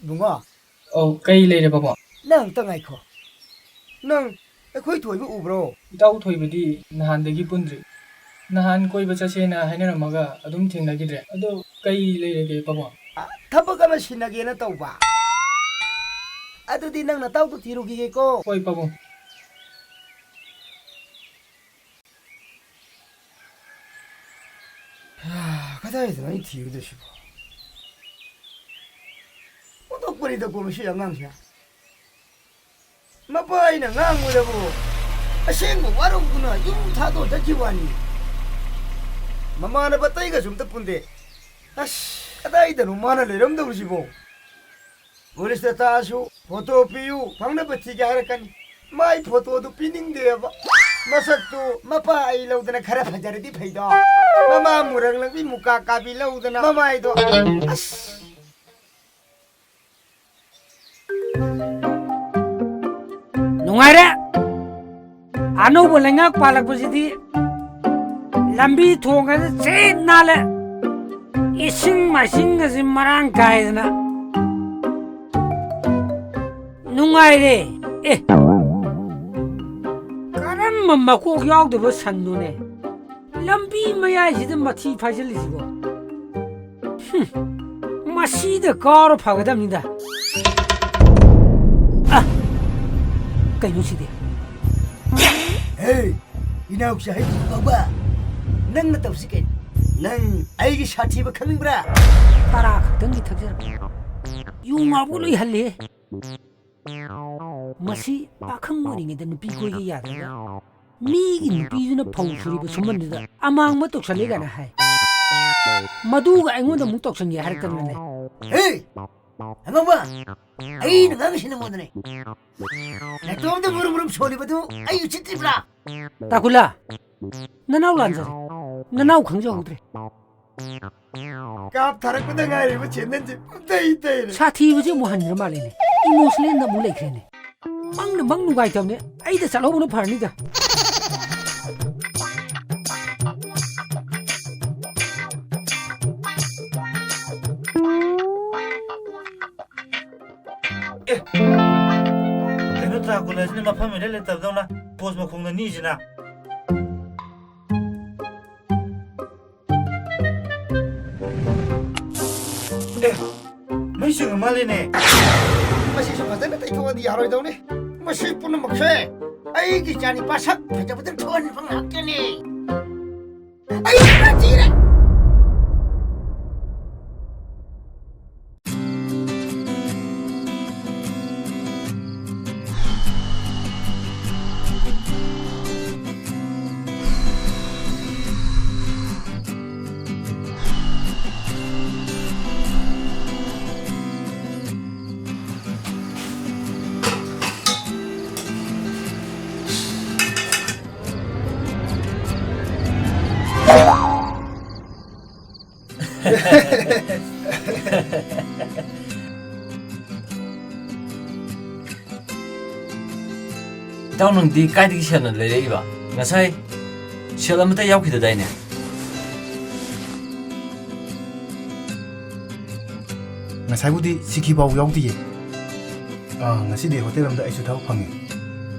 ꯏꯕꯨꯡꯉꯣ꯫ ꯑꯧ, ꯀꯩ ꯂꯩꯔꯦ ꯄꯥꯕꯨꯡ? ꯅꯪ ꯑꯝꯇ ꯉꯥꯏꯈꯣ꯫ ꯅꯪ ꯑꯩꯈꯣꯏ ꯊꯣꯏꯕ ꯎꯕ꯭ꯔꯣ? ꯏꯇꯥꯎ ꯊꯣꯏꯕꯗꯤ ꯅꯍꯥꯟꯗꯒꯤ ꯄꯨꯟꯗ꯭ꯔꯤ꯫ ꯅꯍꯥꯟ ꯀꯣꯏꯕ ꯆꯠꯁꯦꯅ ꯍꯥꯏꯅꯔꯝꯃꯒ ꯑꯗꯨꯝ ꯊꯦꯡꯅꯈꯤꯗ꯭ꯔꯦ꯫ ꯑꯗꯣ ꯀꯩ ꯂꯩꯔꯒꯦ ꯄꯥꯕꯨꯡ? ꯑ, ꯊꯕꯛ ꯑꯃ ꯁꯤꯟꯅꯒꯦꯅ ꯇꯧꯕ꯫ ꯑꯗꯨꯗꯤ ꯅꯪ ꯅꯇꯥꯎꯗꯣ ꯊꯤꯔꯨꯈꯤꯒꯦꯀꯣ꯫ ꯍꯣꯏ ꯄꯥꯕꯨꯡ꯫ ꯀꯗꯥꯏꯗꯅꯣ ꯑꯩ ꯊꯤꯔꯨꯗꯣꯏꯁꯤꯕꯣ? ꯀꯔꯤꯗꯀꯣ ꯃꯁꯤ ꯑꯉꯥꯡꯁꯦ? ꯃꯄꯥ ꯑꯩꯅ ꯉꯥꯡꯕꯗꯕꯨ ꯑꯁꯦꯡꯕ ꯋꯥꯔꯧꯗꯨꯅ ꯌꯨꯝ ꯊꯥꯗꯣꯛ ꯆꯠꯈꯤꯕ ꯋꯥꯅꯤ꯫ ꯃꯃꯥꯟꯅꯕ ꯑꯇꯩꯒꯁꯨ ꯑꯝꯇ ꯄꯨꯟꯗꯦ꯫ ꯑꯁ, ꯀꯗꯥꯏꯗꯅꯣ ꯃꯥꯅ ꯂꯩꯔꯝꯗꯧꯔꯤꯁꯤꯕꯣ? ꯄꯨꯂꯤꯁꯇ ꯇꯥꯛꯑꯁꯨ ꯐꯣꯇꯣ ꯄꯤꯌꯨ, ꯐꯪꯅꯕ ꯊꯤꯒꯦ ꯍꯥꯏꯔꯛꯀꯅꯤ꯫ ꯃꯥꯏ ꯐꯣꯇꯣꯗꯨ ꯄꯤꯅꯤꯡꯗꯦꯕ꯫ ꯃꯁꯛꯇꯨ ꯃꯄꯥ ꯑꯩ ꯂꯧꯗꯅ ꯈꯔ ꯐꯖꯔꯗꯤ ꯐꯩꯗꯣ꯫ ꯃꯃꯥ ꯃꯨꯔꯪꯂꯪꯕꯤ ꯃꯨꯀꯥ ꯀꯥꯕꯤ ꯂꯧꯗꯅ ꯃꯃꯥꯏꯗꯣ꯫ ꯑꯁ꯫ ꯅꯨꯡꯉꯥꯏꯔꯦ꯫ ꯑꯅꯧꯕ ꯂꯩꯉꯥꯛ ꯄꯥꯜꯂꯛꯄꯁꯤꯗꯤ ꯂꯝꯕꯤ ꯊꯣꯡ ꯑꯁꯤ ꯁꯤꯠ ꯅꯥꯜꯂꯦ꯫ ꯏꯁꯤꯡ ꯃꯥꯏꯁꯤꯡ ꯑꯁꯤ ꯃꯔꯥꯡ ꯀꯥꯏꯗꯅ ꯅꯨꯡꯉꯥꯏꯔꯦ꯫ ꯑꯦ, ꯀꯔꯝꯕ ꯃꯀꯣꯛ ꯌꯥꯎꯗꯕ ꯁꯟꯅꯣꯅꯦ ꯂꯝꯕꯤ ꯃꯌꯥꯏꯁꯤꯗ ꯃꯊꯤ ꯐꯥꯏꯖꯤꯜꯂꯤꯁꯤꯕꯣ? ꯍꯨꯝ, ꯃꯁꯤꯗ ꯀꯥꯎꯔ ꯐꯒꯗꯕꯅꯤꯗ꯫ ꯑ, ꯀꯩꯅꯣ ꯁꯤꯗꯤ? ꯍꯦ, ꯏꯅꯥꯎ ꯆꯍꯩ ꯕꯥꯕꯥ, ꯅꯪꯅ ꯇꯧꯁꯤ ꯀꯩꯅꯣ? ꯅꯪ ꯑꯩꯒꯤ ꯁꯥꯊꯤꯕ ꯈꯪꯅꯤꯡꯕ꯭ꯔꯥ? ꯇꯔꯥ ꯈꯛꯇꯪꯒꯤ ꯊꯛꯆꯔꯛꯄ ꯌꯨ ꯉꯥꯎꯕ ꯂꯣꯏ ꯍꯜꯂꯦ꯫ ꯃꯁꯤ ꯄꯥꯈꯪ ꯑꯣꯏꯔꯤꯉꯩꯗ ꯅꯨꯄꯤ ꯀꯣꯏꯒꯦ ꯌꯥꯗ꯭ꯔꯒ ꯃꯤꯒꯤ ꯅꯨꯄꯤꯗꯨꯅ ꯐꯧ ꯁꯨꯔꯤꯕ ꯁꯨꯝꯕꯟꯗꯨꯗ ꯑꯃꯥꯡꯕ ꯇꯧꯁꯜꯂꯦ ꯀꯥꯏꯅ ꯍꯥꯏ꯫ ꯃꯗꯨꯒ ꯑꯩꯉꯣꯟꯗ ꯑꯃꯨꯛ ꯇꯧꯁꯟꯒꯦ ꯍꯥꯏꯔꯛꯇꯅꯅꯦ꯫ ꯍꯦ! ꯑꯉꯥꯎꯕ! ꯑꯩꯅ ꯉꯥꯡꯉꯤꯁꯤ ꯅꯉꯣꯟꯗꯅꯦ꯫ ꯅꯇꯣꯝꯗ ꯃꯨꯔꯨꯝ ꯃꯨꯔꯨꯝ ꯁꯣꯜꯂꯤꯕꯗꯨ ꯑꯩ ꯎꯁꯤꯠꯇ꯭ꯔꯤꯕ꯭ꯔꯥ? ꯇꯥꯀꯨꯂꯥ, ꯅꯅꯥꯎ ꯂꯥꯟꯖꯔꯦ꯫ ꯅꯅꯥꯎ ꯈꯪꯖꯍꯧꯗ꯭ꯔꯦ꯫ ꯀꯥꯞꯊꯔꯛꯄꯗ ꯉꯥꯏꯔꯤꯕ ꯆꯦꯟꯗꯟꯁꯦ ꯄꯨꯡꯇꯩ ꯇꯩꯔꯦ꯫ ꯁꯥꯊꯤꯕꯁꯦ ꯑꯃꯨꯛ ꯍꯟꯈ꯭ꯔ ꯃꯥꯜꯂꯦꯅꯦ꯫ ꯏꯃꯣꯁꯅꯦꯜꯗ ꯑꯃꯨꯛ ꯂꯩꯈ꯭ꯔꯦꯅꯦ꯫ ꯃꯪꯅ ꯃꯪ ꯅꯨꯡꯉꯥꯏꯇꯕꯅꯦ꯫ ꯑꯩꯗ ꯆꯠꯍꯧꯕꯅ ꯐꯔꯅꯤꯗ꯫ ꯑꯦ, ꯀꯩꯅꯣ ꯇ꯭ꯔꯥꯀꯨꯂꯥꯁꯤꯅ ꯃꯐꯝ ꯏꯔꯩ ꯂꯩꯇꯕꯗꯧꯅ ꯄꯣꯁ ꯃꯈꯣꯡꯗ ꯅꯤꯛꯏꯁꯤꯅ? ꯑꯦ, ꯃꯩ ꯆꯤꯡꯉ ꯃꯥꯜꯂꯦꯅꯦ꯫ ꯃꯁꯤꯁꯨ ꯐꯖꯅ ꯇꯩꯊꯣꯛꯑꯗꯤ ꯌꯥꯔꯣꯏꯗꯧꯅꯤ꯫ ꯃꯁꯤ ꯄꯨꯝꯅꯃꯛꯁꯦ ꯑꯩꯒꯤ ꯏꯆꯥꯅꯤꯄꯥ ꯁꯛ ꯐꯖꯕꯗ ꯊꯣꯛꯍꯟꯕ ꯉꯥꯛꯇꯅꯤ꯫ ꯑꯩ ꯄꯨꯔꯥ ꯊꯤꯔꯦ꯫ ꯏꯇꯥꯎ, ꯅꯪꯗꯤ ꯀꯥꯏꯗꯒꯤ ꯁꯦꯜꯅ ꯂꯩꯔꯛꯏꯕ? ꯉꯁꯥꯏ ꯁꯦꯜ ꯑꯃꯠꯇ ꯌꯥꯎꯈꯤꯗꯗꯥꯏꯅꯦ? ꯉꯁꯥꯏꯕꯨꯗꯤ ꯁꯤꯀꯤ ꯐꯥꯎ ꯌꯥꯎꯗꯤꯌꯦ꯫ ꯑꯥ, ꯉꯁꯤꯗꯤ ꯍꯣꯇꯦꯜ ꯑꯃꯗ ꯑꯩꯁꯨ ꯊꯕꯛ ꯐꯪꯉꯦ꯫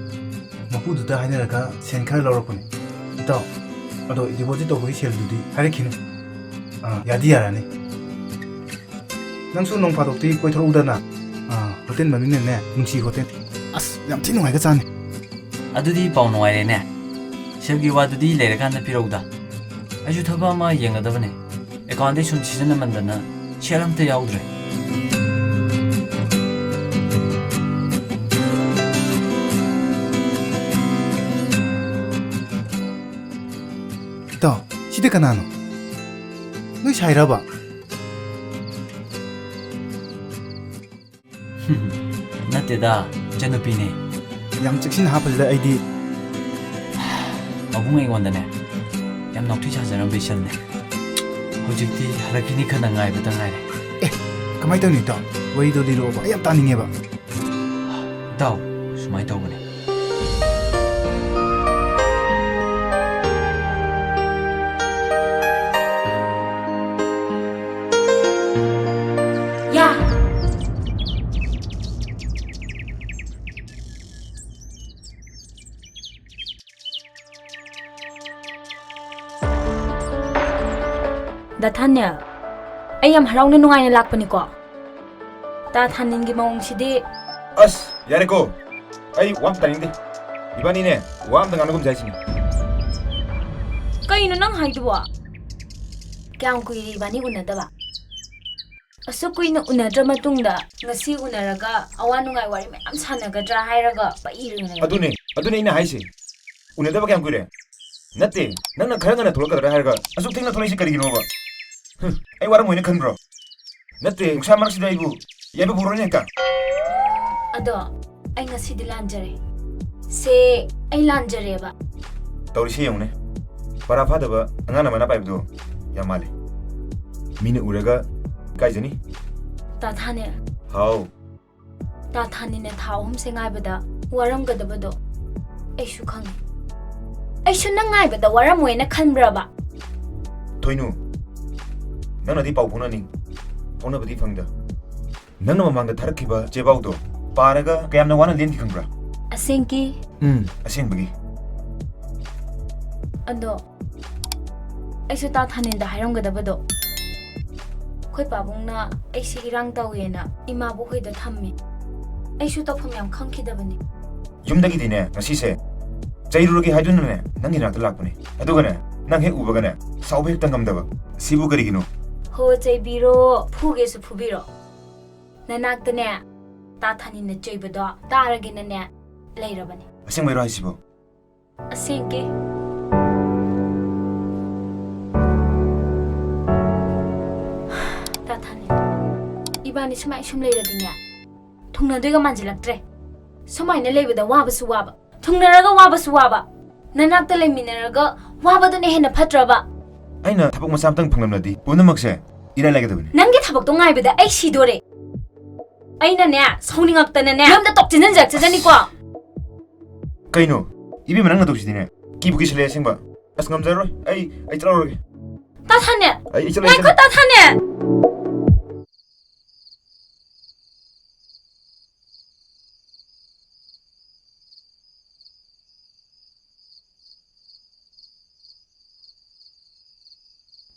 ꯃꯄꯨꯗꯨꯗ ꯍꯥꯏꯅꯔꯒ ꯁꯦꯟ ꯈꯔ ꯂꯧꯔꯛꯄꯅꯦ꯫ ꯏꯇꯥꯎ, ꯑꯗꯣ ꯗꯤꯄꯣꯖꯤꯠ ꯇꯧꯕꯒꯤ ꯁꯦꯜꯗꯨꯗꯤ ꯍꯥꯏꯔꯛꯈꯤꯅꯨ꯫ ꯑꯥ, ꯌꯥꯗꯤ ꯌꯥꯔꯅꯤ꯫ ꯅꯪꯁꯨ ꯅꯣꯡ ꯐꯥꯗꯣꯛꯇꯤ ꯀꯣꯏꯊꯣꯔꯛꯎꯗꯅ꯫ ꯑꯥ, ꯍꯣꯇꯦꯜ ꯃꯃꯤꯡꯅꯅꯦ, ꯅꯨꯡꯁꯤ ꯍꯣꯇꯦꯜ꯫ ꯑꯁ, ꯌꯥꯝ ꯊꯤ ꯅꯨꯡꯉꯥꯏꯒ ꯆꯥꯅꯤ꯫ ꯑꯗꯨꯗꯤ ꯄꯥꯎ ꯅꯨꯡꯉꯥꯏꯔꯦꯅꯦ꯫ ꯁꯦꯜꯒꯤ ꯋꯥꯗꯨꯗꯤ ꯂꯩꯔꯀꯥꯟꯗ ꯄꯤꯔꯛꯎꯗ꯫ ꯑꯩꯁꯨ ꯊꯕꯛ ꯑꯃ ꯌꯦꯡꯒꯗꯕꯅꯦ꯫ ꯑꯦꯀꯥꯎꯟꯗꯩ ꯁꯨꯝ ꯁꯤꯖꯤꯟꯅꯃꯟꯗꯅ ꯁꯦꯜ ꯑꯝꯇ ꯌꯥꯎꯗ꯭ꯔꯦ꯫ ꯏꯇꯥꯎ, ꯁꯤꯗꯤ ꯀꯅꯥꯅꯣ? ꯅꯣꯏ ꯁꯥꯏꯔꯕ? ꯅꯠꯇꯦꯗ, ꯏꯆꯟꯅꯨꯄꯤꯅꯦ꯫ ꯌꯥꯝ ꯆꯦꯛꯁꯤꯟꯅ ꯍꯥꯞꯄꯁꯤꯗ ꯑꯩꯗꯤ꯫ ꯃꯕꯨꯡ ꯑꯩꯉꯣꯟꯗꯅꯦ, ꯌꯥꯝ ꯅꯥꯎꯊꯤ ꯁꯥꯖꯔꯝꯕ ꯏꯆꯟꯅꯦ꯫ ꯍꯧꯖꯤꯛꯇꯤ ꯍꯜꯂꯛꯈꯤꯅꯤ ꯈꯟꯅ ꯉꯥꯏꯕꯇ ꯉꯥꯏꯔꯦ꯫ ꯑꯦ, ꯀꯃꯥꯏꯅ ꯇꯧꯅꯤ ꯏꯇꯥꯎ? ꯋꯥꯔꯤꯗꯣ ꯂꯤꯔꯛꯑꯣꯕ, ꯑꯩ ꯌꯥꯝ ꯇꯥꯅꯤꯡꯉꯦꯕ꯫ ꯏꯇꯥꯎ, ꯁꯨꯃꯥꯏꯅ ꯇꯧꯕꯅꯦ꯫ ꯌꯥ! ꯗꯥ ꯊꯥꯅꯤꯜ, ꯑꯩ ꯌꯥꯝ ꯍꯔꯥꯎꯅ ꯅꯨꯡꯉꯥꯏꯅ ꯂꯥꯛꯄꯅꯤꯀꯣ꯫ ꯗꯥ ꯊꯥꯅꯤꯜꯒꯤ ꯃꯑꯣꯡꯁꯤꯗꯤ꯫ ꯑꯁ, ꯌꯥꯔꯦꯀꯣ꯫ ꯑꯩ ꯋꯥ ꯑꯝꯇ ꯇꯥꯅꯤꯡꯗꯦ꯫ ꯏꯕꯥꯅꯤꯅꯦ, ꯋꯥ ꯑꯝꯇ ꯉꯥꯡꯅꯒꯨꯝꯁꯦ ꯍꯥꯏꯁꯤꯅꯦ꯫ ꯀꯩꯅꯣ ꯅꯪ ꯍꯥꯏꯗꯨꯕꯣ? ꯀꯌꯥꯝ ꯀꯨꯏꯔꯦ ꯏꯕꯥꯅꯤ ꯎꯅꯗꯕ? ꯑꯁꯨꯛ ꯀꯨꯏꯅ ꯎꯅꯗ꯭ꯔ ꯃꯇꯨꯡꯗ ꯉꯁꯤ ꯎꯅꯔꯒ ꯑꯋꯥ ꯅꯨꯡꯉꯥꯏ ꯋꯥꯔꯤ ꯃꯌꯥꯝ ꯁꯥꯟꯅꯒꯗ꯭ꯔꯥ ꯍꯥꯏꯔꯒ ꯄꯩꯔꯒ ꯂꯩꯔꯦ꯫ ꯑꯗꯨꯅꯦ, ꯑꯗꯨꯅꯦ ꯑꯩꯅ ꯍꯥꯏꯁꯦ꯫ ꯎꯅꯗꯕ ꯀꯌꯥꯝ ꯀꯨꯏꯔꯦ? ꯅꯠꯇꯦ, ꯅꯪꯅ ꯈꯔ ꯉꯟꯅ ꯊꯣꯛꯂꯛꯀꯗ꯭ꯔꯥ ꯍꯥꯏꯔꯒ ꯑꯁꯨꯛ ꯊꯦꯡꯅ ꯊꯣꯛꯂꯛꯏꯁꯦ ꯀꯔꯤꯒꯤꯅꯣꯕ? ꯍꯨꯝ, ꯑꯩ ꯋꯥꯔꯝꯃꯣꯏꯅ ꯈꯟꯕ꯭ꯔꯣ? ꯅꯠꯇꯦ, ꯅꯨꯡꯁꯥ ꯃꯔꯛꯁꯤꯗ ꯑꯩꯕꯨ ꯌꯥꯏꯕ ꯄꯨꯔꯛꯑꯣꯅꯦ ꯍꯦꯛꯇ꯫ ꯑꯗꯣ ꯑꯩ ꯉꯁꯤꯗꯤ ꯂꯥꯟꯖꯔꯦ꯫ ꯁꯦ, ꯑꯩ ꯂꯥꯟꯖꯔꯦꯕ꯫ ꯇꯧꯔꯤꯁꯦ ꯌꯦꯡꯉꯨꯅꯦ꯫ ꯄꯔꯥ ꯐꯥꯗꯕ ꯑꯉꯥꯡꯅ ꯃꯅꯥ ꯄꯥꯏꯕꯗꯣ ꯌꯥꯝ ꯃꯥꯜꯂꯦ꯫ ꯃꯤꯅ ꯎꯔꯒ ꯏꯀꯥꯏꯖꯅꯤ꯫ ꯇꯥ ꯊꯥꯅꯤꯜ꯫ ꯍꯥꯎ꯫ ꯇꯥ ꯊꯥꯅꯤꯜꯅ ꯊꯥ ꯑꯍꯨꯝꯁꯦ ꯉꯥꯏꯕꯗ ꯋꯥꯔꯝꯒꯗꯕꯗꯣ ꯑꯩꯁꯨ ꯈꯪꯉꯤ꯫ ꯑꯩꯁꯨ ꯅꯪ ꯉꯥꯏꯕꯗ ꯋꯥꯔꯝꯃꯣꯏꯅ ꯈꯟꯕ꯭ꯔꯕ? ꯊꯣꯏꯅꯨ, ꯅꯪꯅꯗꯤ ꯄꯥꯎ ꯐꯥꯎꯅꯅꯤꯡ, ꯐꯥꯎꯅꯕꯗꯤ ꯐꯪꯗ꯫ ꯅꯪꯅ ꯃꯃꯥꯡꯗ ꯊꯥꯔꯛꯈꯤꯕ ꯆꯦꯕꯥꯎꯗꯣ ꯄꯥꯔꯒ ꯀꯌꯥꯝꯅ ꯋꯥꯅ ꯂꯦꯟꯈꯤ ꯈꯪꯕ꯭ꯔꯥ? ꯑꯁꯦꯡꯀꯤ? ꯎꯝ, ꯑꯁꯦꯡꯕꯒꯤ꯫ ꯑꯗꯣ ꯑꯩꯁꯨ ꯇꯥ ꯊꯥꯅꯤꯜꯗ ꯍꯥꯏꯔꯝꯒꯗꯕꯗꯣ, ꯑꯩꯈꯣꯏ ꯄꯥꯕꯨꯡꯅ ꯑꯩꯁꯦ ꯏꯔꯥꯡ ꯇꯧꯋꯦꯅ ꯏꯃꯥꯕꯣꯛ ꯍꯣꯏꯗ ꯊꯝꯃꯦ꯫ ꯑꯩꯁꯨ ꯇꯧꯐꯝ ꯌꯥꯝ ꯈꯪꯈꯤꯗꯕꯅꯤ꯫ ꯌꯨꯝꯗꯒꯤꯗꯤꯅꯦ ꯉꯁꯤꯁꯦ ꯆꯩꯔꯨꯔꯒꯦ ꯍꯥꯏꯗꯨꯅꯅꯦ ꯅꯪꯒꯤ ꯅꯥꯛꯇ ꯂꯥꯛꯄꯅꯦ꯫ ꯑꯗꯨꯒꯅꯦ, ꯅꯪ ꯍꯦꯛ ꯎꯕꯒꯅꯦ ꯁꯥꯎꯕ ꯍꯦꯛꯇ ꯉꯝꯗꯕ꯫ ꯁꯤꯕꯨ ꯀꯔꯤꯒꯤꯅꯣ? ꯍꯣ, ꯆꯩꯕꯤꯔꯣ, ꯐꯨꯒꯦꯁꯨ ꯐꯨꯕꯤꯔꯣ꯫ ꯅꯅꯥꯛꯇꯅꯦ ꯇꯥ ꯊꯥꯅꯤꯜꯅ ꯆꯩꯕꯗꯣ ꯇꯥꯔꯒꯦꯅꯅꯦ ꯂꯩꯔꯕꯅꯦ꯫ ꯑꯁꯦꯡꯕꯩꯔꯣ ꯍꯥꯏꯁꯤꯕꯣ? ꯑꯁꯦꯡꯀꯤ꯫ ꯇꯥ ꯊꯥꯅꯤꯜ, ꯏꯕꯥꯅꯤ ꯁꯨꯃꯥꯏ ꯁꯨꯝ ꯂꯩꯔꯗꯤꯅꯦ ꯊꯨꯡꯅꯗꯣꯏꯒ ꯃꯥꯟꯁꯤꯜꯂꯛꯇ꯭ꯔꯦ꯫ ꯁꯨꯃꯥꯏꯅ ꯂꯩꯕꯗ ꯋꯥꯕꯁꯨ ꯋꯥꯕ, ꯊꯨꯡꯅꯔꯒ ꯋꯥꯕꯁꯨ ꯋꯥꯕ꯫ ꯅꯅꯥꯛꯇ ꯂꯩꯃꯤꯟꯅꯔꯒ ꯋꯥꯕꯗꯨꯅ ꯍꯦꯟꯅ ꯐꯠꯇ꯭ꯔꯕ? ꯑꯩꯅ ꯊꯕꯛ ꯃꯆꯥ ꯑꯝꯇꯪ ꯐꯪꯂꯝꯂꯗꯤ ꯄꯨꯝꯅꯃꯛꯁꯦ ꯏꯔꯥꯏ ꯂꯥꯏꯒꯗꯕꯅꯤ꯫ ꯅꯪꯒꯤ ꯊꯕꯛꯇꯣ ꯉꯥꯏꯕꯗ ꯑꯩ ꯁꯤꯗꯣꯔꯦ꯫ ꯑꯩꯅꯅꯦ ꯁꯥꯎꯅꯤꯡꯉꯛꯇꯅꯅꯦ ꯌꯨꯝꯗ ꯇꯣꯛ ꯆꯦꯟꯁꯤꯟꯖꯔꯛꯆꯖꯅꯤꯀꯣ꯫ ꯀꯩꯅꯣ? ꯏꯕꯦꯝꯃ, ꯅꯪ ꯅꯇꯧꯁꯤꯗꯤꯅꯦ ꯀꯤꯕꯨ ꯀꯤꯁꯤꯜꯂꯦ ꯑꯁꯦꯡꯕ꯫ ꯑꯁ, ꯉꯝꯖꯔꯣꯏ꯫ ꯑꯩ, ꯑꯩ ꯆꯠꯍꯧꯔꯒꯦ꯫ ꯇꯥ ꯊꯥꯅꯤꯜ! ꯑꯩ, ꯑꯩ ꯆꯠꯂꯒꯦ, ꯉꯥꯏꯈꯣ, ꯆꯠꯂꯒꯦ꯫ ꯇꯥ ꯊꯥꯅꯤꯜ!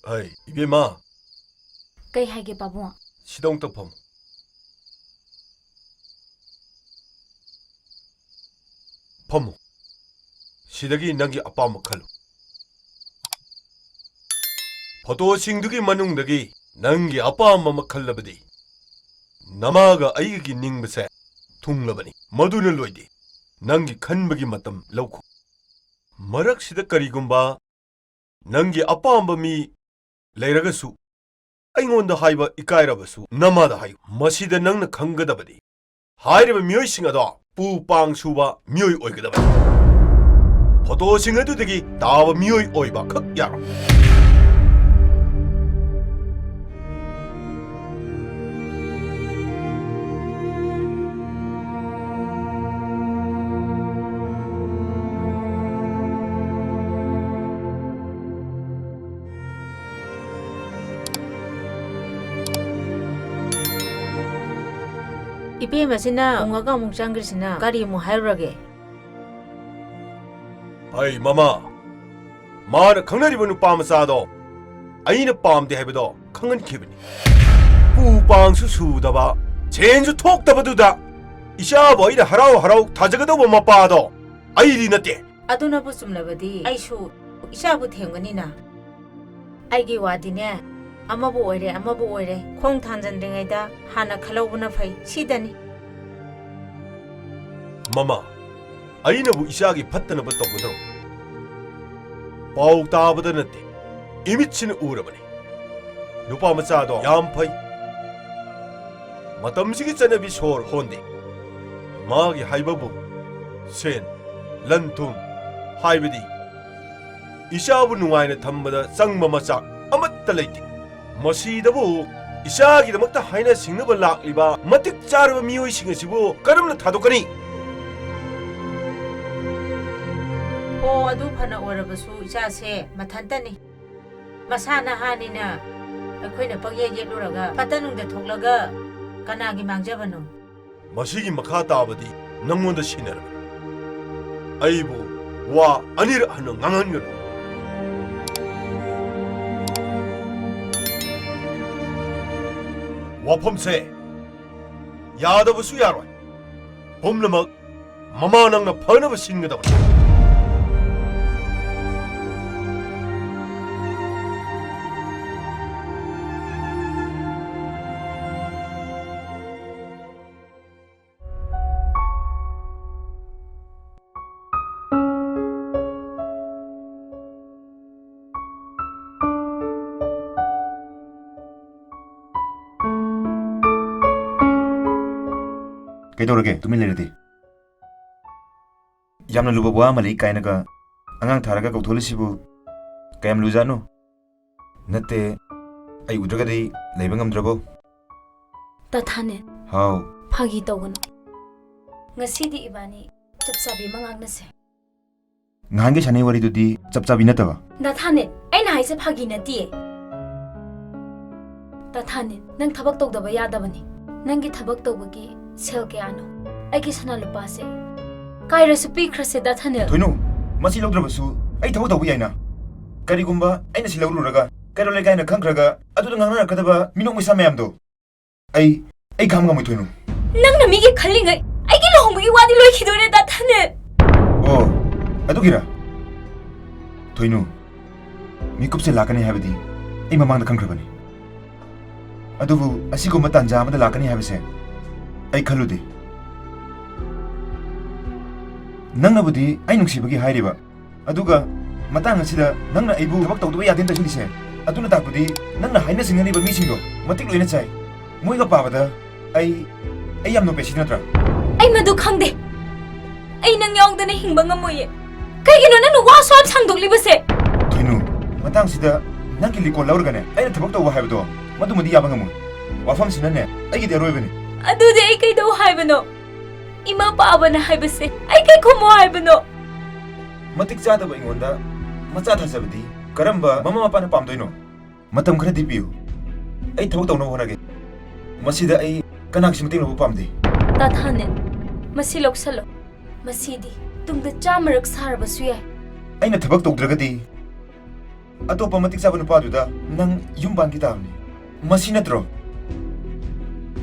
ꯍꯩ, ꯏꯕꯦꯝꯃ꯫ ꯀꯩ ꯍꯥꯏꯒꯦ, ꯄꯥꯕꯨꯡ? ꯁꯤꯗ ꯑꯃꯨꯛꯇ ꯐꯝꯃꯨ꯫ ꯐꯝꯃꯨ꯫ ꯁꯤꯗꯒꯤ ꯅꯪꯒꯤ ꯑꯄꯥꯝꯕ ꯈꯜꯂꯨ꯫ ꯐꯣꯇꯣꯁꯤꯡꯗꯨꯒꯤ ꯃꯅꯨꯡꯗꯒꯤ ꯅꯪꯒꯤ ꯑꯄꯥꯝꯕ ꯑꯃ ꯈꯜꯂꯕꯗꯤ, ꯅꯃꯥꯒ ꯑꯩꯒꯒꯤ ꯅꯤꯡꯕꯁꯦ ꯊꯨꯡꯂꯕꯅꯤ꯫ ꯃꯗꯨꯅ ꯂꯣꯏꯗꯦ꯫ ꯅꯪꯒꯤ ꯈꯟꯕꯒꯤ ꯃꯇꯝ ꯂꯧꯈꯣ꯫ ꯃꯔꯛꯁꯤꯗ ꯀꯔꯤꯒꯨꯝꯕ ꯅꯪꯒꯤ ꯑꯄꯥꯝꯕ ꯃꯤ ꯂꯩꯔꯒꯁꯨ, ꯑꯩꯉꯣꯟꯗ ꯍꯥꯏꯕ ꯏꯀꯥꯏꯔꯕꯁꯨ ꯅꯃꯥꯗ ꯍꯥꯏꯌꯨ꯫ ꯃꯁꯤꯗ ꯅꯪꯅ ꯈꯪꯒꯗꯕꯗꯤ, ꯍꯥꯏꯔꯤꯕ ꯃꯤꯑꯣꯏꯁꯤꯡ ꯑꯗꯣ ꯄꯨ ꯄꯥꯡ ꯁꯨꯕ ꯃꯤꯑꯣꯏ ꯑꯣꯏꯒꯗꯕꯅꯤ꯫ ꯐꯣꯇꯣꯁꯤꯡ ꯑꯗꯨꯗꯒꯤ ꯇꯥꯕ ꯃꯤꯑꯣꯏ ꯑꯣꯏꯕ ꯈꯛ ꯌꯥꯔꯣꯏ꯫ ꯏꯕꯦꯝꯃꯁꯤꯅ ꯎꯪꯉꯒ ꯑꯃꯨꯛ ꯆꯪꯈ꯭ꯔꯤꯁꯤꯅ ꯀꯔꯤ ꯑꯃꯨꯛ ꯍꯥꯏꯔꯨꯔꯒꯦ? ꯑꯩ ꯃꯃꯥ, ꯃꯥꯅ ꯈꯪꯅꯔꯤꯕ ꯅꯨꯄꯥ ꯃꯆꯥꯗꯣ ꯑꯩꯅ ꯄꯥꯝꯗꯦ ꯍꯥꯏꯕꯗꯣ ꯈꯪꯍꯟꯈꯤꯕꯅꯤ꯫ ꯄꯨ ꯄꯥꯡꯁꯨ ꯁꯨꯗꯕ, ꯁꯦꯟꯁꯨ ꯊꯣꯛꯇꯕꯗꯨꯗ ꯏꯆꯥꯕꯨ ꯑꯩꯅ ꯍꯔꯥꯎ ꯍꯔꯥꯎ ꯊꯥꯖꯒꯗꯧꯕ ꯃꯄꯥꯗꯣ ꯑꯩꯗꯤ ꯅꯠꯇꯦ꯫ ꯑꯗꯨꯅꯕꯨ ꯆꯨꯝꯂꯕꯗꯤ ꯑꯩꯁꯨ ꯏꯆꯥꯕꯨ ꯊꯦꯝꯒꯅꯤꯅ꯫ ꯑꯩꯒꯤ ꯋꯥꯗꯤꯅꯦ, ꯑꯃꯕꯨ ꯑꯣꯏꯔꯦ ꯑꯃꯕꯨ ꯑꯣꯏꯔꯦ, ꯈꯣꯡ ꯊꯥꯡꯖꯟꯗ꯭ꯔꯤꯉꯩꯗ ꯍꯥꯟꯅ ꯈꯜꯍꯧꯕꯅ ꯐꯩ, ꯁꯤꯗꯅꯤ꯫ ꯃꯃꯥ, ꯑꯩꯅꯕꯨ ꯏꯆꯥꯒꯤ ꯐꯠꯇꯅꯕ ꯇꯧꯒꯗ꯭ꯔꯣ? ꯄꯥꯎ ꯇꯥꯕꯗ ꯅꯠꯇꯦ, ꯏꯃꯤꯠꯁꯤꯅ ꯎꯔꯕꯅꯤ꯫ ꯅꯨꯄꯥ ꯃꯆꯥꯗꯣ ꯌꯥꯝ ꯐꯩ꯫ ꯃꯇꯝꯁꯤꯒꯤ ꯆꯠꯅꯕꯤ ꯁꯣꯔ ꯍꯣꯟꯗꯦ꯫ ꯃꯥꯒꯤ ꯍꯥꯏꯕꯕꯨ ꯁꯦꯟ, ꯂꯟ ꯊꯨꯝ, ꯍꯥꯏꯕꯗꯤ ꯏꯆꯥꯕꯨ ꯅꯨꯡꯉꯥꯏꯅ ꯊꯝꯕꯗ ꯆꯪꯕ ꯃꯆꯥꯛ ꯑꯃꯠꯇ ꯂꯩꯇꯦ꯫ ꯃꯁꯤꯗꯕꯨ ꯏꯆꯥꯒꯤꯗꯃꯛꯇ ꯍꯥꯏꯅ ꯁꯤꯡꯅꯕ ꯂꯥꯛꯂꯤꯕ ꯃꯇꯤꯛ ꯆꯥꯔꯕ ꯃꯤꯑꯣꯏꯁꯤꯡ ꯑꯁꯤꯕꯨ ꯀꯔꯝꯅ ꯊꯥꯗꯣꯛꯀꯅꯤ? ꯍꯣ, ꯑꯗꯨ ꯐꯅ ꯑꯣꯏꯔꯕꯁꯨ ꯏꯆꯥꯁꯦ ꯃꯊꯟꯇꯅꯤ꯫ ꯃꯁꯥ ꯅꯍꯥꯅꯤꯅ ꯑꯩꯈꯣꯏꯅ ꯄꯪꯌꯦꯠ ꯌꯦꯠꯂꯨꯔꯒ ꯐꯠꯇ ꯅꯨꯡꯗ ꯊꯣꯛꯂꯒ ꯀꯅꯥꯒꯤ ꯃꯥꯡꯖꯕꯅꯣ? ꯃꯁꯤꯒꯤ ꯃꯈꯥ ꯇꯥꯕꯗꯤ ꯅꯪꯉꯣꯟꯗ ꯁꯤꯟꯅꯔꯕꯅꯤ꯫ ꯑꯩꯕꯨ ꯋꯥ ꯑꯅꯤꯔꯛ ꯍꯟꯅ ꯉꯥꯡꯍꯟꯒꯅꯨ꯫ ꯋꯥꯐꯝꯁꯦ ꯌꯥꯗꯕꯁꯨ ꯌꯥꯔꯣꯏ꯫ ꯄꯨꯝꯅꯃꯛ ꯃꯃꯥ ꯅꯪꯅ ꯐꯅꯕ ꯁꯤꯟꯒꯗꯕꯅꯤ꯫ ꯀꯩꯗꯧꯔꯒꯦ ꯇꯨꯃꯤꯟ ꯂꯩꯔꯗꯤ? ꯌꯥꯝꯅ ꯂꯨꯕ ꯋꯥ ꯑꯃ ꯂꯩ ꯀꯥꯏꯅꯒ ꯑꯉꯥꯡ ꯊꯥꯔꯒ ꯀꯧꯊꯣꯛꯂꯤꯁꯤꯕꯨ ꯀꯌꯥꯝ ꯂꯨꯖꯥꯠꯅꯣ? ꯅꯠꯇꯦ, ꯑꯩ ꯎꯗ꯭ꯔꯒꯗꯤ ꯂꯩꯕ ꯉꯝꯗ꯭ꯔꯕꯣ? ꯇꯊꯥꯅꯦ꯫ ꯍꯥꯎ꯫ ꯐꯥꯒꯤ ꯇꯧꯒꯅꯨ꯫ ꯉꯁꯤꯗꯤ ꯏꯕꯥꯅꯤ ꯆꯞ ꯆꯥꯕꯤ ꯑꯃ ꯉꯥꯡꯅꯁꯦ꯫ ꯅꯍꯥꯟꯒꯤ ꯁꯥꯟꯅꯩ ꯋꯥꯔꯤꯗꯨꯗꯤ ꯆꯞ ꯆꯥꯕꯤ ꯅꯠꯇꯕ꯫ ꯇꯊꯥꯅꯦ, ꯑꯩꯅ ꯍꯥꯏꯁꯦ ꯐꯥꯒꯤ ꯅꯠꯇꯤꯌꯦ꯫ ꯇꯊꯥꯅꯦ, ꯅꯪ ꯊꯕꯛ ꯇꯧꯗꯕ ꯌꯥꯗꯕꯅꯤ꯫ ꯅꯪꯒꯤ ꯊꯕꯛ ꯇꯧꯕꯒꯤ ꯁꯦꯜ ꯀꯌꯥꯅꯣ? ꯑꯩꯒꯤ ꯁꯅꯥ ꯂꯨꯄꯥꯁꯦ ꯀꯥꯏꯔꯁꯨ ꯄꯤꯈ꯭ꯔꯁꯦ, ꯗꯥ ꯊꯥꯅꯤꯜ꯫ ꯊꯣꯏꯅꯨ, ꯃꯁꯤ ꯂꯧꯗ꯭ꯔꯕꯁꯨ ꯑꯩ ꯊꯕꯛ ꯇꯧꯕ ꯌꯥꯏꯅ꯫ ꯀꯔꯤꯒꯨꯝꯕ ꯑꯩꯅ ꯁꯤ ꯂꯧꯔꯨꯔꯒ ꯀꯩꯔꯣꯜ ꯂꯩꯀꯥꯏꯅ ꯈꯪꯈ꯭ꯔꯒ ꯑꯗꯨꯗ ꯉꯥꯡꯅꯔꯛꯀꯗꯕ ꯃꯤꯅꯣꯛ ꯃꯩꯁꯥ ꯃꯌꯥꯝꯗꯣ ꯑꯩ, ꯑꯩ ꯈꯥꯝ ꯉꯝꯃꯣꯏ, ꯊꯣꯏꯅꯨ꯫ ꯅꯪꯅ ꯃꯤꯒꯤ ꯈꯜꯂꯤꯉꯩ ꯑꯩꯒꯤ ꯂꯨꯍꯣꯡꯕꯒꯤ ꯋꯥꯗꯤ ꯂꯣꯏꯈꯤꯗꯣꯔꯦ, ꯗꯥ ꯊꯥꯅꯤꯜ꯫ ꯑꯣ, ꯑꯗꯨꯒꯤꯔ? ꯊꯣꯏꯅꯨ, ꯃꯤꯀꯨꯞꯁꯦ ꯂꯥꯛꯀꯅꯤ ꯍꯥꯏꯕꯗꯤ ꯑꯩ ꯃꯃꯥꯡꯗ ꯈꯪꯈ꯭ꯔꯕꯅꯤ꯫ ꯑꯗꯨꯕꯨ ꯑꯁꯤꯒꯨꯝꯕ ꯇꯥꯟꯖꯥ ꯑꯃꯗ ꯂꯥꯛꯀꯅꯤ ꯍꯥꯏꯕꯁꯦ ꯑꯩ ꯈꯜꯂꯨꯗꯦ꯫ ꯅꯪꯅꯕꯨꯗꯤ ꯑꯩ ꯅꯨꯡꯁꯤꯕꯒꯤ ꯍꯥꯏꯔꯤꯕ, ꯑꯗꯨꯒ ꯃꯇꯥꯡ ꯑꯁꯤꯗ ꯅꯪꯅ ꯑꯩꯕꯨ ꯊꯕꯛ ꯇꯧꯗꯕ ꯌꯥꯗꯦꯅ ꯇꯛꯁꯤꯜꯂꯤꯁꯦ, ꯑꯗꯨꯅ ꯇꯥꯛꯄꯗꯤ ꯅꯪꯅ ꯍꯥꯏꯅ ꯁꯤꯡꯅꯔꯤꯕ ꯃꯤꯁꯤꯡꯗꯣ ꯃꯇꯤꯛ ꯂꯣꯏꯅ ꯆꯥꯏ꯫ ꯃꯣꯏꯒ ꯄꯥꯕꯗ ꯑꯩ, ꯑꯩ ꯌꯥꯝ ꯅꯣꯞꯄꯦ ꯁꯤꯗꯤ ꯅꯠꯇ꯭ꯔꯥ? ꯑꯩ ꯃꯗꯨ ꯈꯪꯗꯦ꯫ ꯑꯩ ꯅꯪ ꯌꯥꯎꯗꯅ ꯍꯤꯡꯕ ꯉꯝꯃꯣꯏꯌꯦ꯫ ꯀꯩꯒꯤꯅꯣ ꯅꯪꯅ ꯋꯥ ꯑꯁꯨꯛ ꯌꯥꯝ ꯁꯥꯡꯗꯣꯛꯂꯤꯕꯁꯦ? ꯊꯣꯏꯅꯨ, ꯃꯇꯥꯡꯁꯤꯗ ꯅꯪꯒꯤ ꯂꯤꯀꯣꯟ ꯂꯧꯔꯒꯅꯦ ꯑꯩꯅ ꯊꯕꯛ ꯇꯧꯕ ꯍꯥꯏꯕꯗꯣ ꯃꯗꯨꯃꯗꯤ ꯌꯥꯕ ꯉꯝꯃꯣꯏ꯫ ꯋꯥꯐꯝꯁꯤꯅꯅꯦ ꯑꯩꯒꯤꯗꯤ ꯑꯔꯣꯏꯕꯅꯤ꯫ ꯑꯗꯨꯗꯤ ꯑꯩ ꯀꯩꯗꯧ ꯍꯥꯏꯕꯅꯣ? ꯏꯃꯥ ꯄꯥꯕꯅ ꯍꯥꯏꯕꯁꯦ ꯑꯩ ꯀꯩ ꯈꯨꯝꯃꯣ ꯍꯥꯏꯕꯅꯣ? ꯃꯇꯤꯛ ꯆꯥꯗꯕ ꯑꯩꯉꯣꯟꯗ ꯃꯆꯥ ꯊꯥꯖꯕꯗꯤ ꯀꯔꯝꯕ ꯃꯃꯥ ꯃꯄꯥꯅ ꯄꯥꯝꯗꯣꯏꯅꯣ? ꯃꯇꯝ ꯈꯔꯗꯤ ꯄꯤꯌꯨ, ꯑꯩ ꯊꯕꯛ ꯇꯧꯅꯕ ꯍꯣꯠꯅꯒꯦ꯫ ꯃꯁꯤꯗ ꯑꯩ ꯀꯅꯥꯒꯤꯁꯨ ꯃꯇꯦꯡ ꯂꯧꯕ ꯄꯥꯝꯗꯦ꯫ ꯇꯥ ꯊꯥꯅꯤꯜ, ꯃꯁꯤ ꯂꯧꯁꯜꯂꯣ꯫ ꯃꯁꯤꯗꯤ ꯇꯨꯡꯗ ꯆꯥꯝꯃꯔꯛ ꯁꯥꯔꯕꯁꯨ ꯌꯥꯏ꯫ ꯑꯩꯅ ꯊꯕꯛ ꯇꯧꯗ꯭ꯔꯒꯗꯤ ꯑꯇꯣꯞꯄ ꯃꯇꯤꯛ ꯆꯥꯕ ꯅꯨꯄꯥꯗꯨꯗ ꯅꯪ ꯌꯨꯝ ꯄꯥꯟꯈꯤ ꯇꯥꯕꯅꯤ꯫ ꯃꯁꯤ ꯅꯠꯇ꯭ꯔꯣ?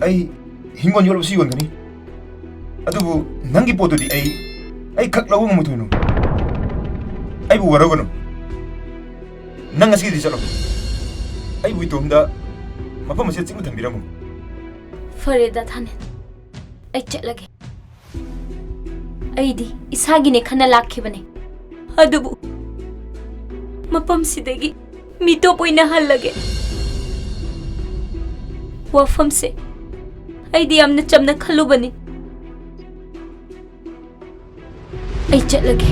ꯑꯩ ꯍꯤꯡꯒꯣꯜ ꯌꯣꯜꯂꯕꯁꯨ ꯌꯣꯟꯒꯅꯤ, ꯑꯗꯨꯕꯨ ꯅꯪꯒꯤ ꯄꯣꯠꯇꯨꯗꯤ ꯑꯩ, ꯑꯩ ꯈꯛ ꯂꯧꯕ ꯉꯝꯃꯣꯏ, ꯊꯣꯏꯅꯨ꯫ ꯑꯩꯕꯨ ꯋꯥꯔꯧꯒꯅꯨ꯫ ꯅꯪ ꯉꯁꯤꯗꯤ ꯆꯠꯂꯣ꯫ ꯑꯩꯕꯨ ꯏꯇꯣꯝꯗ ꯃꯐꯝ ꯑꯁꯤꯗ ꯆꯤꯛꯅ ꯊꯝꯕꯤꯔꯝꯃꯨ꯫ ꯐꯔꯦ, ꯗꯥ ꯊꯥꯅꯤꯜ, ꯑꯩ ꯆꯠꯂꯒꯦ꯫ ꯑꯩꯗꯤ ꯏꯁꯥꯒꯤꯅꯦ ꯈꯟꯅ ꯂꯥꯛꯈꯤꯕꯅꯦ, ꯑꯗꯨꯕꯨ ꯃꯐꯝꯁꯤꯗꯒꯤ ꯃꯤꯇꯣꯞ ꯑꯣꯏꯅ ꯍꯜꯂꯒꯦ꯫ ꯋꯥꯐꯝꯁꯦ ꯑꯩꯗꯤ ꯌꯥꯝꯅ ꯆꯝꯅ ꯈꯜꯂꯨꯕꯅꯤ꯫ ꯑꯩ ꯆꯠꯂꯒꯦ꯫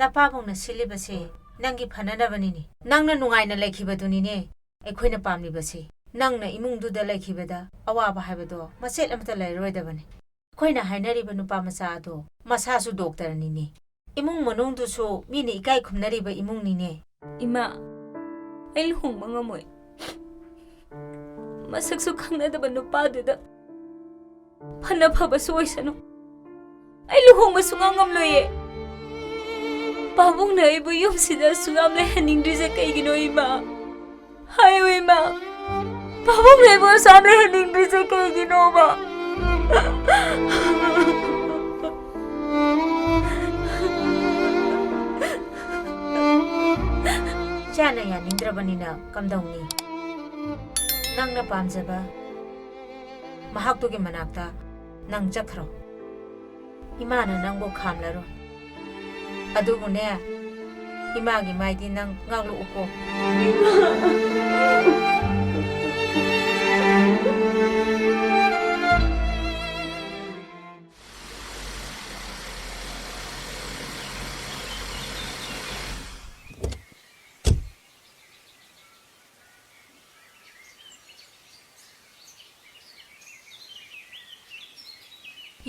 ꯅꯄꯥꯕꯨꯡꯅ ꯁꯤꯜꯂꯤꯕꯁꯦ ꯅꯪꯒꯤ ꯐꯅꯅꯕꯅꯤꯅꯦ꯫ ꯅꯪꯅ ꯅꯨꯡꯉꯥꯏꯅ ꯂꯩꯈꯤꯕꯗꯨꯅꯤꯅꯦ ꯑꯩꯈꯣꯏꯅ ꯄꯥꯝꯂꯤꯕꯁꯦ꯫ ꯅꯪꯅ ꯏꯃꯨꯡꯗꯨꯗ ꯂꯩꯈꯤꯕꯗ ꯑꯋꯥꯕ ꯍꯥꯏꯕꯗꯣ ꯃꯆꯦꯠ ꯑꯃꯠꯇ ꯂꯩꯔꯔꯣꯏꯗꯕꯅꯤ꯫ ꯑꯩꯈꯣꯏꯅ ꯍꯥꯏꯅꯔꯤꯕ ꯅꯨꯄꯥ ꯃꯆꯥ ꯑꯗꯣ ꯃꯁꯥꯁꯨ ꯗꯣꯛꯇꯔꯅꯤꯅꯦ꯫ ꯏꯃꯨꯡ ꯃꯅꯨꯡꯗꯨꯁꯨ ꯃꯤꯅ ꯏꯀꯥꯏ ꯈꯨꯝꯅꯔꯤꯕ ꯏꯃꯨꯡꯅꯤꯅꯦ꯫ ꯏꯃꯥ, ꯑꯩ ꯂꯨꯍꯣꯡꯕ ꯉꯝꯃꯣꯏ꯫ ꯃꯁꯛꯁꯨ ꯈꯪꯅꯗꯕ ꯅꯨꯄꯥꯗꯨꯗ ꯐꯅ ꯐꯕꯁꯨ ꯑꯣꯏꯁꯅꯨ, ꯑꯩ ꯂꯨꯍꯣꯡꯕ ꯁꯨꯡꯉꯝ ꯉꯝꯂꯣꯏꯌꯦ꯫ ꯄꯥꯕꯨꯡꯅ ꯑꯩꯕꯨ ꯌꯨꯝꯁꯤꯗ ꯑꯁꯨꯛ ꯌꯥꯝ ꯂꯩꯍꯟꯅꯤꯡꯗ꯭ꯔꯤꯁꯦ ꯀꯩꯒꯤꯅꯣ, ꯏꯃꯥ? ꯍꯥꯏꯌꯨ, ꯏꯃꯥ꯫ ꯄꯥꯕꯨꯡꯅ ꯑꯩꯕꯨ ꯑꯁꯨꯛ ꯌꯥꯝ ꯂꯩꯍꯟꯅꯤꯡꯗ꯭ꯔꯤꯁꯦ ꯀꯩꯒꯤꯅꯣꯕ? ꯏꯆꯥꯅ ꯌꯥꯅꯤꯡꯗ꯭ꯔꯕꯅꯤꯅ ꯀꯝꯗꯧꯅꯤ? ꯅꯪꯅ ꯄꯥꯝꯖꯕ ꯃꯍꯥꯛꯇꯨꯒꯤ ꯃꯅꯥꯛꯇ ꯅꯪ ꯆꯠꯈ꯭ꯔꯣ꯫ ꯏꯃꯥꯅ ꯅꯪꯕꯨ ꯈꯥꯝꯂꯔꯣꯏ꯫ ꯑꯗꯨꯕꯨꯅꯦ, ꯏꯃꯥꯒꯤ ꯃꯥꯏꯗꯤ ꯅꯪ ꯉꯥꯛꯂꯛꯎꯀꯣ꯫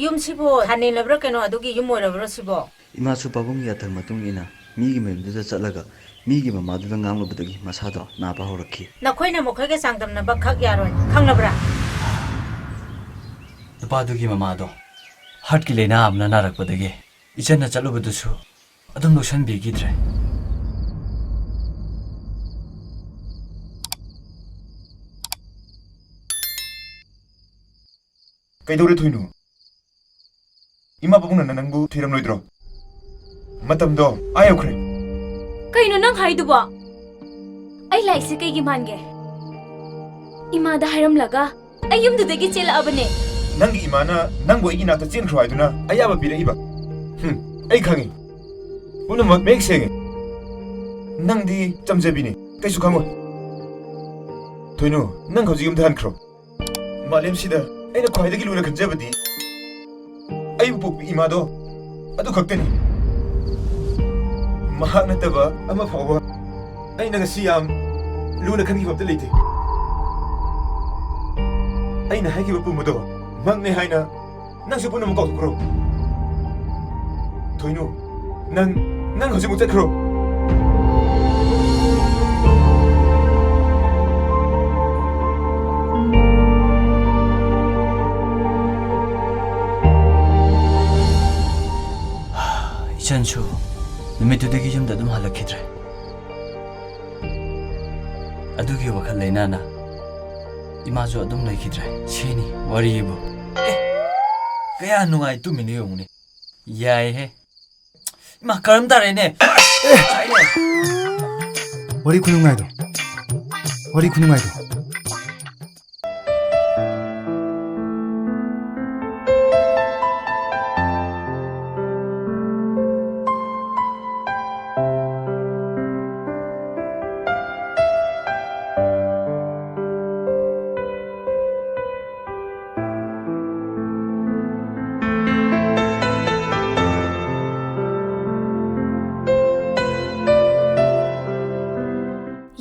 ꯌꯨꯝꯁꯤꯕꯨ ꯊꯥꯅꯤꯜꯂꯕ꯭ꯔꯥ ꯀꯩꯅꯣ, ꯑꯗꯨꯒꯤ ꯌꯨꯝ ꯑꯣꯏꯔꯕ꯭ꯔꯣ ꯁꯤꯕꯣ? ꯏꯃꯥꯁꯨ ꯄꯥꯕꯨꯡꯒꯤ ꯌꯥꯊꯪ ꯃꯇꯨꯡ ꯏꯟꯅ ꯃꯤꯒꯤ ꯃꯌꯨꯝꯗꯨꯗ ꯆꯠꯂꯒ ꯃꯤꯒꯤ ꯃꯃꯥꯗꯨꯗ ꯉꯥꯡꯂꯨꯕꯗꯒꯤ ꯃꯁꯥꯗꯣ ꯅꯥꯕ ꯍꯧꯔꯛꯈꯤ꯫ ꯅꯈꯣꯏꯅ ꯃꯈꯣꯏꯒ ꯆꯥꯡꯗꯝꯅꯕ ꯈꯛ ꯌꯥꯔꯣꯏ, ꯈꯪꯂꯕ꯭ꯔꯥ? ꯅꯨꯄꯥꯗꯨꯒꯤ ꯃꯃꯥꯗꯣ ꯍꯥꯔꯠꯀꯤ ꯂꯥꯏꯅꯥ ꯑꯃꯅ ꯅꯥꯔꯛꯄꯗꯒꯤ ꯏꯆꯟꯅ ꯆꯠꯂꯨꯕꯗꯨꯁꯨ ꯑꯗꯨꯝ ꯂꯧꯁꯟꯕꯤꯈꯤꯗ꯭ꯔꯦ꯫ ꯀꯩꯗꯧꯔꯦ ꯊꯣꯏꯅꯨ? ꯏꯃꯥ ꯄꯥꯕꯨꯡꯅ ꯅꯪꯕꯨ ꯊꯤꯔꯝꯂꯣꯏꯗ꯭ꯔꯣ? ꯃꯇꯝꯗꯣ ꯑꯥ ꯌꯧꯈ꯭ꯔꯦ꯫ ꯀꯩꯅꯣ ꯅꯪ ꯍꯥꯏꯗꯨꯕꯣ? ꯑꯩ ꯂꯥꯏꯔꯤꯛꯁꯦ ꯀꯩꯒꯤ ꯃꯥꯟꯒꯦ? ꯏꯃꯥꯗ ꯍꯥꯏꯔꯝꯂꯒ ꯑꯩ ꯌꯨꯝꯗꯨꯗꯒꯤ ꯆꯦꯜꯂꯛꯑꯕꯅꯦ꯫ ꯅꯪꯒꯤ ꯏꯃꯥꯅ ꯅꯪꯕꯨ ꯑꯩꯒꯤ ꯏꯅꯥꯛꯇ ꯆꯦꯟꯈ꯭ꯔꯣ ꯍꯥꯏꯗꯨꯅ ꯑꯌꯥꯕ ꯄꯤꯔꯛꯏꯕ꯫ ꯍꯨꯝ, ꯑꯩ ꯈꯪꯉꯤ꯫ ꯄꯨꯝꯅꯃꯛ ꯃꯌꯦꯛ ꯁꯦꯡꯉꯦ꯫ ꯅꯪꯗꯤ ꯆꯝꯖꯕꯤꯅꯤ, ꯀꯩꯁꯨ ꯈꯪꯉꯣꯏ꯫ ꯊꯣꯏꯅꯨ, ꯅꯪ ꯍꯧꯖꯤꯛ ꯌꯨꯝꯗ ꯍꯟꯈ꯭ꯔꯣ꯫ ꯃꯥꯂꯦꯝꯁꯤꯗ ꯑꯩꯅ ꯈ꯭ꯋꯥꯏꯗꯒꯤ ꯂꯨꯅ ꯈꯟꯖꯕꯗꯤ ꯑꯩꯕꯨ ꯄꯣꯛꯄꯤ ꯏꯃꯥꯗꯣ ꯑꯗꯨ ꯈꯛꯇꯅꯤ꯫ ꯃꯍꯥꯛ ꯅꯠꯇꯕ ꯑꯃ ꯐꯥꯎꯕ ꯑꯩꯅ ꯉꯁꯤ ꯌꯥꯝ ꯂꯨꯅ ꯈꯟꯈꯤꯕ ꯑꯝꯇ ꯂꯩꯇꯦ꯫ ꯑꯩꯅ ꯍꯥꯏꯈꯤꯕ ꯄꯨꯝꯕꯗꯣ ꯃꯪꯅꯦ ꯍꯥꯏꯅ ꯅꯪꯁꯨ ꯄꯨꯝꯅꯃꯛ ꯀꯥꯎꯊꯣꯛꯈ꯭ꯔꯣ꯫ ꯊꯣꯏꯅꯨ, ꯅꯪ, ꯅꯪ ꯍꯧꯖꯤꯛꯃꯛ ꯆꯠꯈ꯭ꯔꯣ꯫ ꯏꯆꯟꯁꯨ ꯅꯨꯃꯤꯠꯇꯨꯗꯒꯤ ꯌꯨꯝꯗ ꯑꯗꯨꯝ ꯍꯜꯂꯛꯈꯤꯗ꯭ꯔꯦ꯫ ꯑꯗꯨꯒꯤ ꯋꯥꯈꯜ ꯂꯩꯅꯥꯅ ꯏꯃꯥꯁꯨ ꯑꯗꯨꯝ ꯂꯩꯈꯤꯗ꯭ꯔꯦ꯫ ꯁꯤꯅꯤ ꯋꯥꯔꯤꯕꯨ꯫ ꯑꯦ, ꯀꯌꯥ ꯅꯨꯡꯉꯥꯏ ꯇꯨꯝꯃꯤꯅꯣ ꯌꯦꯡꯉꯨꯅꯦ꯫ ꯌꯥꯏꯍꯦ꯫ ꯏꯃꯥ, ꯀꯔꯝ ꯇꯥꯔꯦꯅꯦ? ꯋꯥꯔꯤ ꯈꯨꯅꯨꯡꯉꯥꯏꯗꯣ꯫ ꯋꯥꯔꯤ ꯈꯨꯅꯨꯡꯉꯥꯏꯗꯣ꯫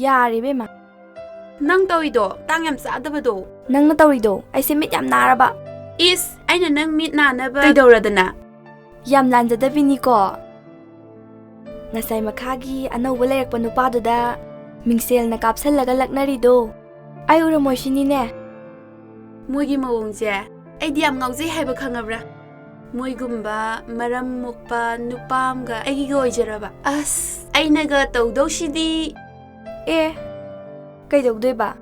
ꯌꯥꯔꯦ ꯏꯕꯦꯝꯃ꯫ ꯅꯪ ꯇꯧꯔꯤꯗꯣ ꯇꯥꯡ ꯌꯥꯝ ꯆꯥꯗꯕꯗꯣ꯫ ꯅꯪꯅ ꯇꯧꯔꯤꯗꯣ ꯑꯩꯁꯦ ꯃꯤꯠ ꯌꯥꯝ ꯅꯥꯔꯕ꯫ ꯏꯁ, ꯑꯩꯅ ꯅꯪ ꯃꯤꯠ ꯅꯥꯅꯕ ꯀꯩꯗꯧꯔꯗꯅ? ꯌꯥꯝ ꯂꯥꯟꯖꯗꯕꯤꯅꯤꯀꯣ꯫ ꯉꯁꯥꯏ ꯃꯈꯥꯒꯤ ꯑꯅꯧꯕ ꯂꯩꯔꯛꯄ ꯅꯨꯄꯥꯗꯨꯗ ꯃꯤꯡꯁꯦꯜꯅ ꯀꯥꯞꯁꯜꯂꯒ ꯂꯛꯅꯔꯤꯗꯣ ꯑꯩ ꯎꯔꯝꯃꯣꯏ ꯁꯤꯅꯤꯅꯦ꯫ ꯃꯣꯏꯒꯤ ꯃꯑꯣꯡꯁꯦ ꯑꯩꯗꯤ ꯌꯥꯝ ꯉꯥꯎꯖꯩ ꯍꯥꯏꯕ ꯈꯪꯉꯕ꯭ꯔꯥ? ꯃꯣꯏꯒꯨꯝꯕ ꯃꯔꯝ ꯃꯣꯛꯄ ꯅꯨꯄꯥ ꯑꯃꯒ ꯑꯩꯒꯤꯒ ꯑꯣꯏꯖꯔꯕ꯫ ꯑꯁ, ꯑꯩꯅꯒ ꯇꯧꯗꯧꯁꯤꯗꯤ꯫ ꯑꯦ, ꯀꯩꯗꯧꯗꯣꯏꯕ?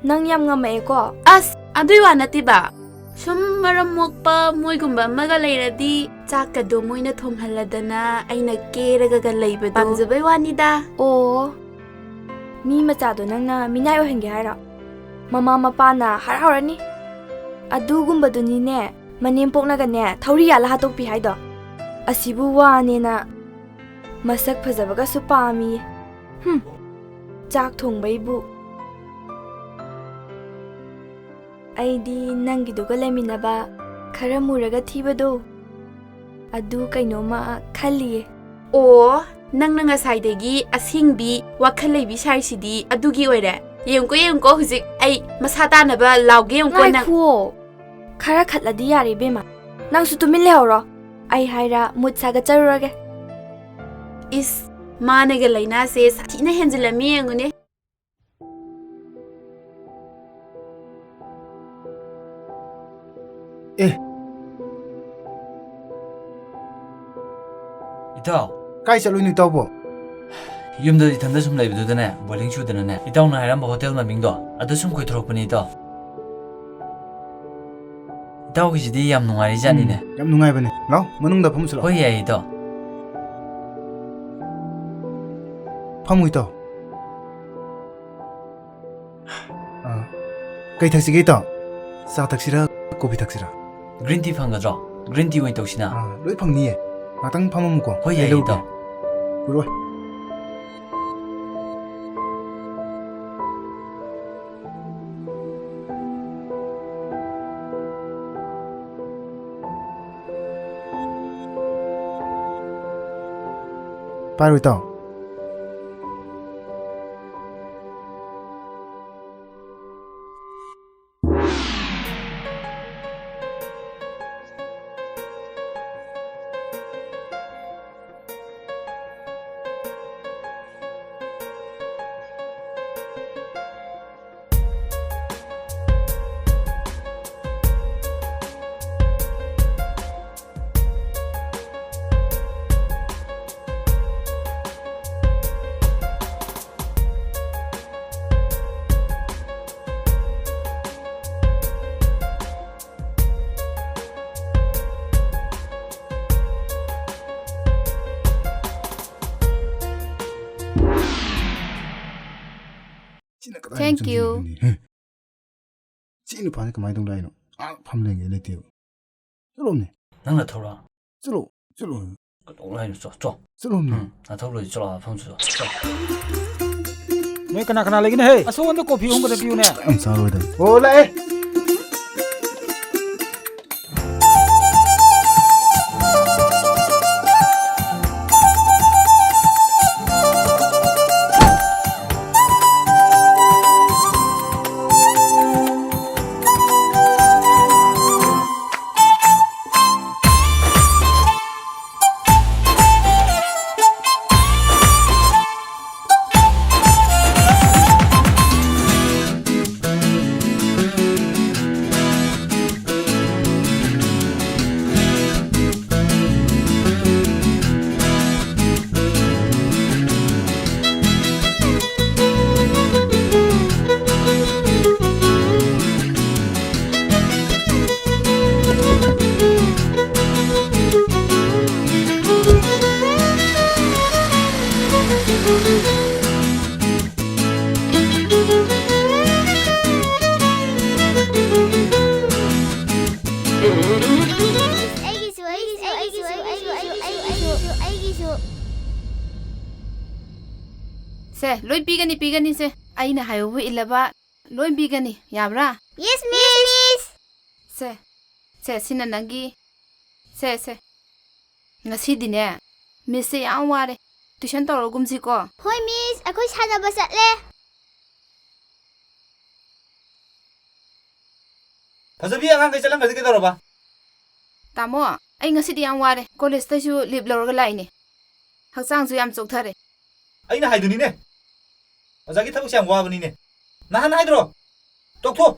ꯅꯪ ꯌꯥꯝ ꯉꯝꯃꯛꯑꯦꯀꯣ꯫ ꯑꯁ, ꯑꯗꯨꯏ ꯋꯥ ꯅꯠꯇꯦꯕ꯫ ꯁꯨꯝ ꯃꯔꯝ ꯃꯣꯛꯄ ꯃꯣꯏꯒꯨꯝꯕ ꯑꯃꯒ ꯂꯩꯔꯗꯤ ꯆꯥꯛꯀꯗꯣ ꯃꯣꯏꯅ ꯊꯣꯡꯍꯜꯂꯗꯅ ꯑꯩꯅ ꯀꯦꯔꯒꯒ ꯂꯩꯕꯗꯣ ꯄꯥꯝꯖꯕꯩ ꯋꯥꯅꯤꯗ꯫ ꯑꯣ, ꯃꯤ ꯃꯆꯥꯗꯣ ꯅꯪꯅ ꯃꯤꯅꯥꯏ ꯑꯣꯏꯍꯟꯒꯦ ꯍꯥꯏꯔꯣ? ꯃꯃꯥ ꯃꯄꯥꯅ ꯍꯔꯥꯎꯔꯅꯤ꯫ ꯑꯗꯨꯒꯨꯝꯕꯗꯨꯅꯤꯅꯦ ꯃꯅꯦꯝꯄꯣꯛꯅꯒꯅꯦ ꯊꯧꯔꯤ ꯌꯥꯜꯂ ꯍꯥꯠꯇꯣꯛꯄꯤ ꯍꯥꯏꯗꯣ꯫ ꯑꯁꯤꯕꯨ ꯋꯥꯅꯦꯅ ꯃꯁꯛ ꯐꯖꯕꯒꯁꯨ ꯄꯥꯝꯃꯤ꯫ ꯍꯨꯝ, ꯆꯥꯛ ꯊꯣꯡꯕꯩꯕꯨ꯫ ꯑꯩꯗꯤ ꯅꯪꯒꯤꯗꯨꯒ ꯂꯩꯃꯤꯟꯅꯕ ꯈꯔ ꯃꯨꯔꯒ ꯊꯤꯕꯗꯣ ꯑꯗꯨ ꯀꯩꯅꯣꯝꯃ ꯈꯜꯂꯤꯌꯦ꯫ ꯑꯣ, ꯅꯪꯅ ꯉꯁꯥꯏꯗꯒꯤ ꯑꯁꯦꯡꯕꯤ ꯋꯥꯈꯜ ꯂꯩꯕꯤ ꯁꯥꯔꯤꯁꯤꯗꯤ ꯑꯗꯨꯒꯤ ꯑꯣꯏꯔꯦ꯫ ꯌꯦꯡꯉꯨꯀꯣ, ꯌꯦꯡꯉꯨꯀꯣ, ꯍꯧꯖꯤꯛ ꯑꯩ ꯃꯁꯥ ꯇꯥꯅꯕ ꯂꯥꯎꯒꯦ ꯌꯦꯡꯉꯨꯀꯣ ꯅꯪ꯫ ꯉꯥꯏꯈꯨꯑꯣ꯫ ꯈꯔ ꯈꯠꯂꯗꯤ ꯌꯥꯔꯦ, ꯏꯕꯦꯝꯃ꯫ ꯅꯪꯁꯨ ꯇꯨꯃꯤꯟ ꯂꯩꯍꯧꯔꯣ꯫ ꯑꯩ ꯍꯥꯏꯔ ꯃꯨꯠ ꯁꯥꯒꯠꯆꯔꯨꯔꯒꯦ꯫ ꯏꯁ, ꯃꯥꯅꯒ ꯂꯥꯏꯅꯥꯁꯦ ꯁꯥꯊꯤꯅ ꯍꯦꯟꯖꯤꯜꯂꯝꯃꯤ ꯌꯦꯡꯉꯨꯅꯦ꯫ ꯑꯦ꯫ ꯏꯇꯥꯎ꯫ ꯀꯥꯏ ꯆꯠꯂꯨꯏꯅꯣ ꯏꯇꯥꯎꯕꯣ? ꯌꯨꯝꯗ ꯏꯊꯟꯗ ꯁꯨꯝ ꯂꯩꯕꯗꯨꯗꯅꯦ, ꯕꯣꯔꯤꯡ ꯆꯨꯗꯅꯅꯦ, ꯏꯇꯥꯎꯅ ꯍꯥꯏꯔꯝꯕ ꯍꯣꯇꯦꯜ ꯃꯃꯤꯡꯗꯣ ꯑꯗꯨ ꯁꯨꯝ ꯀꯣꯏꯊꯣꯔꯛꯄꯅꯤ ꯏꯇꯥꯎ꯫ ꯏꯇꯥꯎꯒꯤꯁꯤꯗꯤ ꯌꯥꯝ ꯅꯨꯡꯉꯥꯏꯔꯤꯖꯥꯠꯅꯤꯅꯦ꯫ ꯎꯝ, ꯌꯥꯝ ꯅꯨꯡꯉꯥꯏꯕꯅꯦ꯫ ꯂꯥꯎ, ꯃꯅꯨꯡꯗ ꯐꯝꯁꯤ ꯂꯥꯎ꯫ ꯍꯣꯏ, ꯌꯥꯏꯌꯦ ꯏꯇꯥꯎ꯫ ꯐꯝꯃꯨ ꯏꯇꯥꯎ꯫ ꯑꯥ, ꯀꯩ ꯊꯛꯁꯤꯒꯦ ꯏꯇꯥꯎ? ꯆꯥ ꯊꯛꯁꯤꯔꯥ, ꯀꯣꯐꯤ ꯊꯛꯁꯤꯔꯥ? Green tea ꯐꯪꯒꯗ꯭ꯔꯣ? Green tea ꯑꯣꯏꯅ ꯇꯧꯁꯤꯅ꯫ ꯑꯥ, ꯂꯣꯏ ꯐꯪꯅꯤꯌꯦ꯫ ꯉꯥꯛꯇꯪ ꯐꯝꯃꯝꯃꯨꯀꯣ꯫ ꯍꯣꯏ, ꯑꯩ ꯌꯥꯏꯌꯦ ꯂꯧꯔꯨꯒꯦ꯫ ꯏꯇꯥꯎ꯫ ꯄꯨꯔꯛꯑꯣ꯫ ꯄꯥꯏꯔꯣ ꯏꯇꯥꯎ꯫ ꯁꯤꯅ ꯀꯗꯥꯏꯗ Thank you. ꯆꯪꯁꯤꯜꯂꯛꯏꯅꯣꯅꯦ? ꯍꯦ? ꯁꯤ ꯅꯨꯄꯥꯁꯦ ꯀꯃꯥꯏꯅ ꯇꯧꯅ ꯂꯥꯛꯏꯅꯣ? ꯑꯥ, ꯐꯝ ꯂꯩꯒꯦ ꯂꯩꯇꯦꯕ꯫ ꯆꯠꯂꯣꯝꯅꯦ꯫ ꯅꯪꯅ ꯊꯧꯔꯣ꯫ ꯆꯠꯂꯣ, ꯆꯠꯂꯣ꯫ ꯀꯩꯗꯧ ꯂꯥꯛꯏꯅꯣ? ꯆꯣ, ꯆꯣ꯫ ꯆꯠꯂꯣꯝꯅꯦ꯫ ꯎꯝ, ꯅꯊꯧ ꯂꯣꯏ ꯆꯠꯂꯣ, ꯐꯝꯁꯨ ꯆꯣ, ꯆꯣ꯫ ꯅꯣꯏ ꯀꯅꯥ ꯀꯅꯥ ꯂꯩꯒꯦꯅꯦ ꯍꯦ? ꯑꯁꯣꯝꯗ ꯀꯣꯐꯤ ꯑꯍꯨꯝꯒꯗ ꯄꯤꯌꯨꯅꯦ꯫ ꯌꯥꯝ ꯆꯥꯔꯣꯏꯗꯕꯅꯤ꯫ ꯑꯣ, ꯂꯥꯛꯑꯦ꯫ ꯁꯦ, ꯂꯣꯏ ꯄꯤꯒꯅꯤ, ꯄꯤꯒꯅꯤ, ꯁꯦ꯫ ꯑꯩꯅ ꯍꯥꯏꯕꯕꯨ ꯏꯜꯂꯕ ꯂꯣꯏ ꯄꯤꯒꯅꯤ, ꯌꯥꯕ꯭ꯔꯥ? Yes, miss. ꯁꯦ, ꯁꯦ, ꯁꯤꯅ ꯅꯪꯒꯤ꯫ ꯁꯦ, ꯁꯦ꯫ ꯉꯁꯤꯗꯤꯅꯦ, ꯃꯤꯁꯁꯦ ꯌꯥꯝ ꯋꯥꯔꯦ꯫ ꯇꯨꯏꯁꯟ ꯇꯧꯔꯒꯨꯝꯁꯤꯀꯣ꯫ ꯍꯣꯏ, ꯃꯤꯁ, ꯑꯩꯈꯣꯏ ꯁꯥꯟꯅꯕ ꯆꯠꯂꯦ꯫ ꯐꯖꯕꯤ, ꯑꯉꯥꯡꯈꯩ ꯆꯠꯂꯝꯃꯗꯤ ꯀꯩꯗꯧꯔꯕ? ꯇꯥꯃꯣ, ꯑꯩ ꯉꯁꯤꯗꯤ ꯌꯥꯝ ꯋꯥꯔꯦ꯫ ꯀꯣꯂꯦꯖꯇꯩꯁꯨ ꯂꯤꯞ ꯂꯧꯔꯒ ꯂꯥꯛꯏꯅꯦ꯫ ꯍꯛꯆꯥꯡꯁꯨ ꯌꯥꯝ ꯆꯣꯛꯊꯔꯦ꯫ ꯑꯩꯅ ꯍꯥꯏꯗꯨꯅꯤꯅꯦ, ꯑꯣꯖꯥꯒꯤ ꯊꯕꯛꯁꯦ ꯌꯥꯝ ꯋꯥꯕꯅꯤꯅꯦ꯫ ꯅꯍꯥꯟ ꯍꯥꯏꯗ꯭ꯔꯣ? ꯇꯣꯛꯊꯣꯛ꯫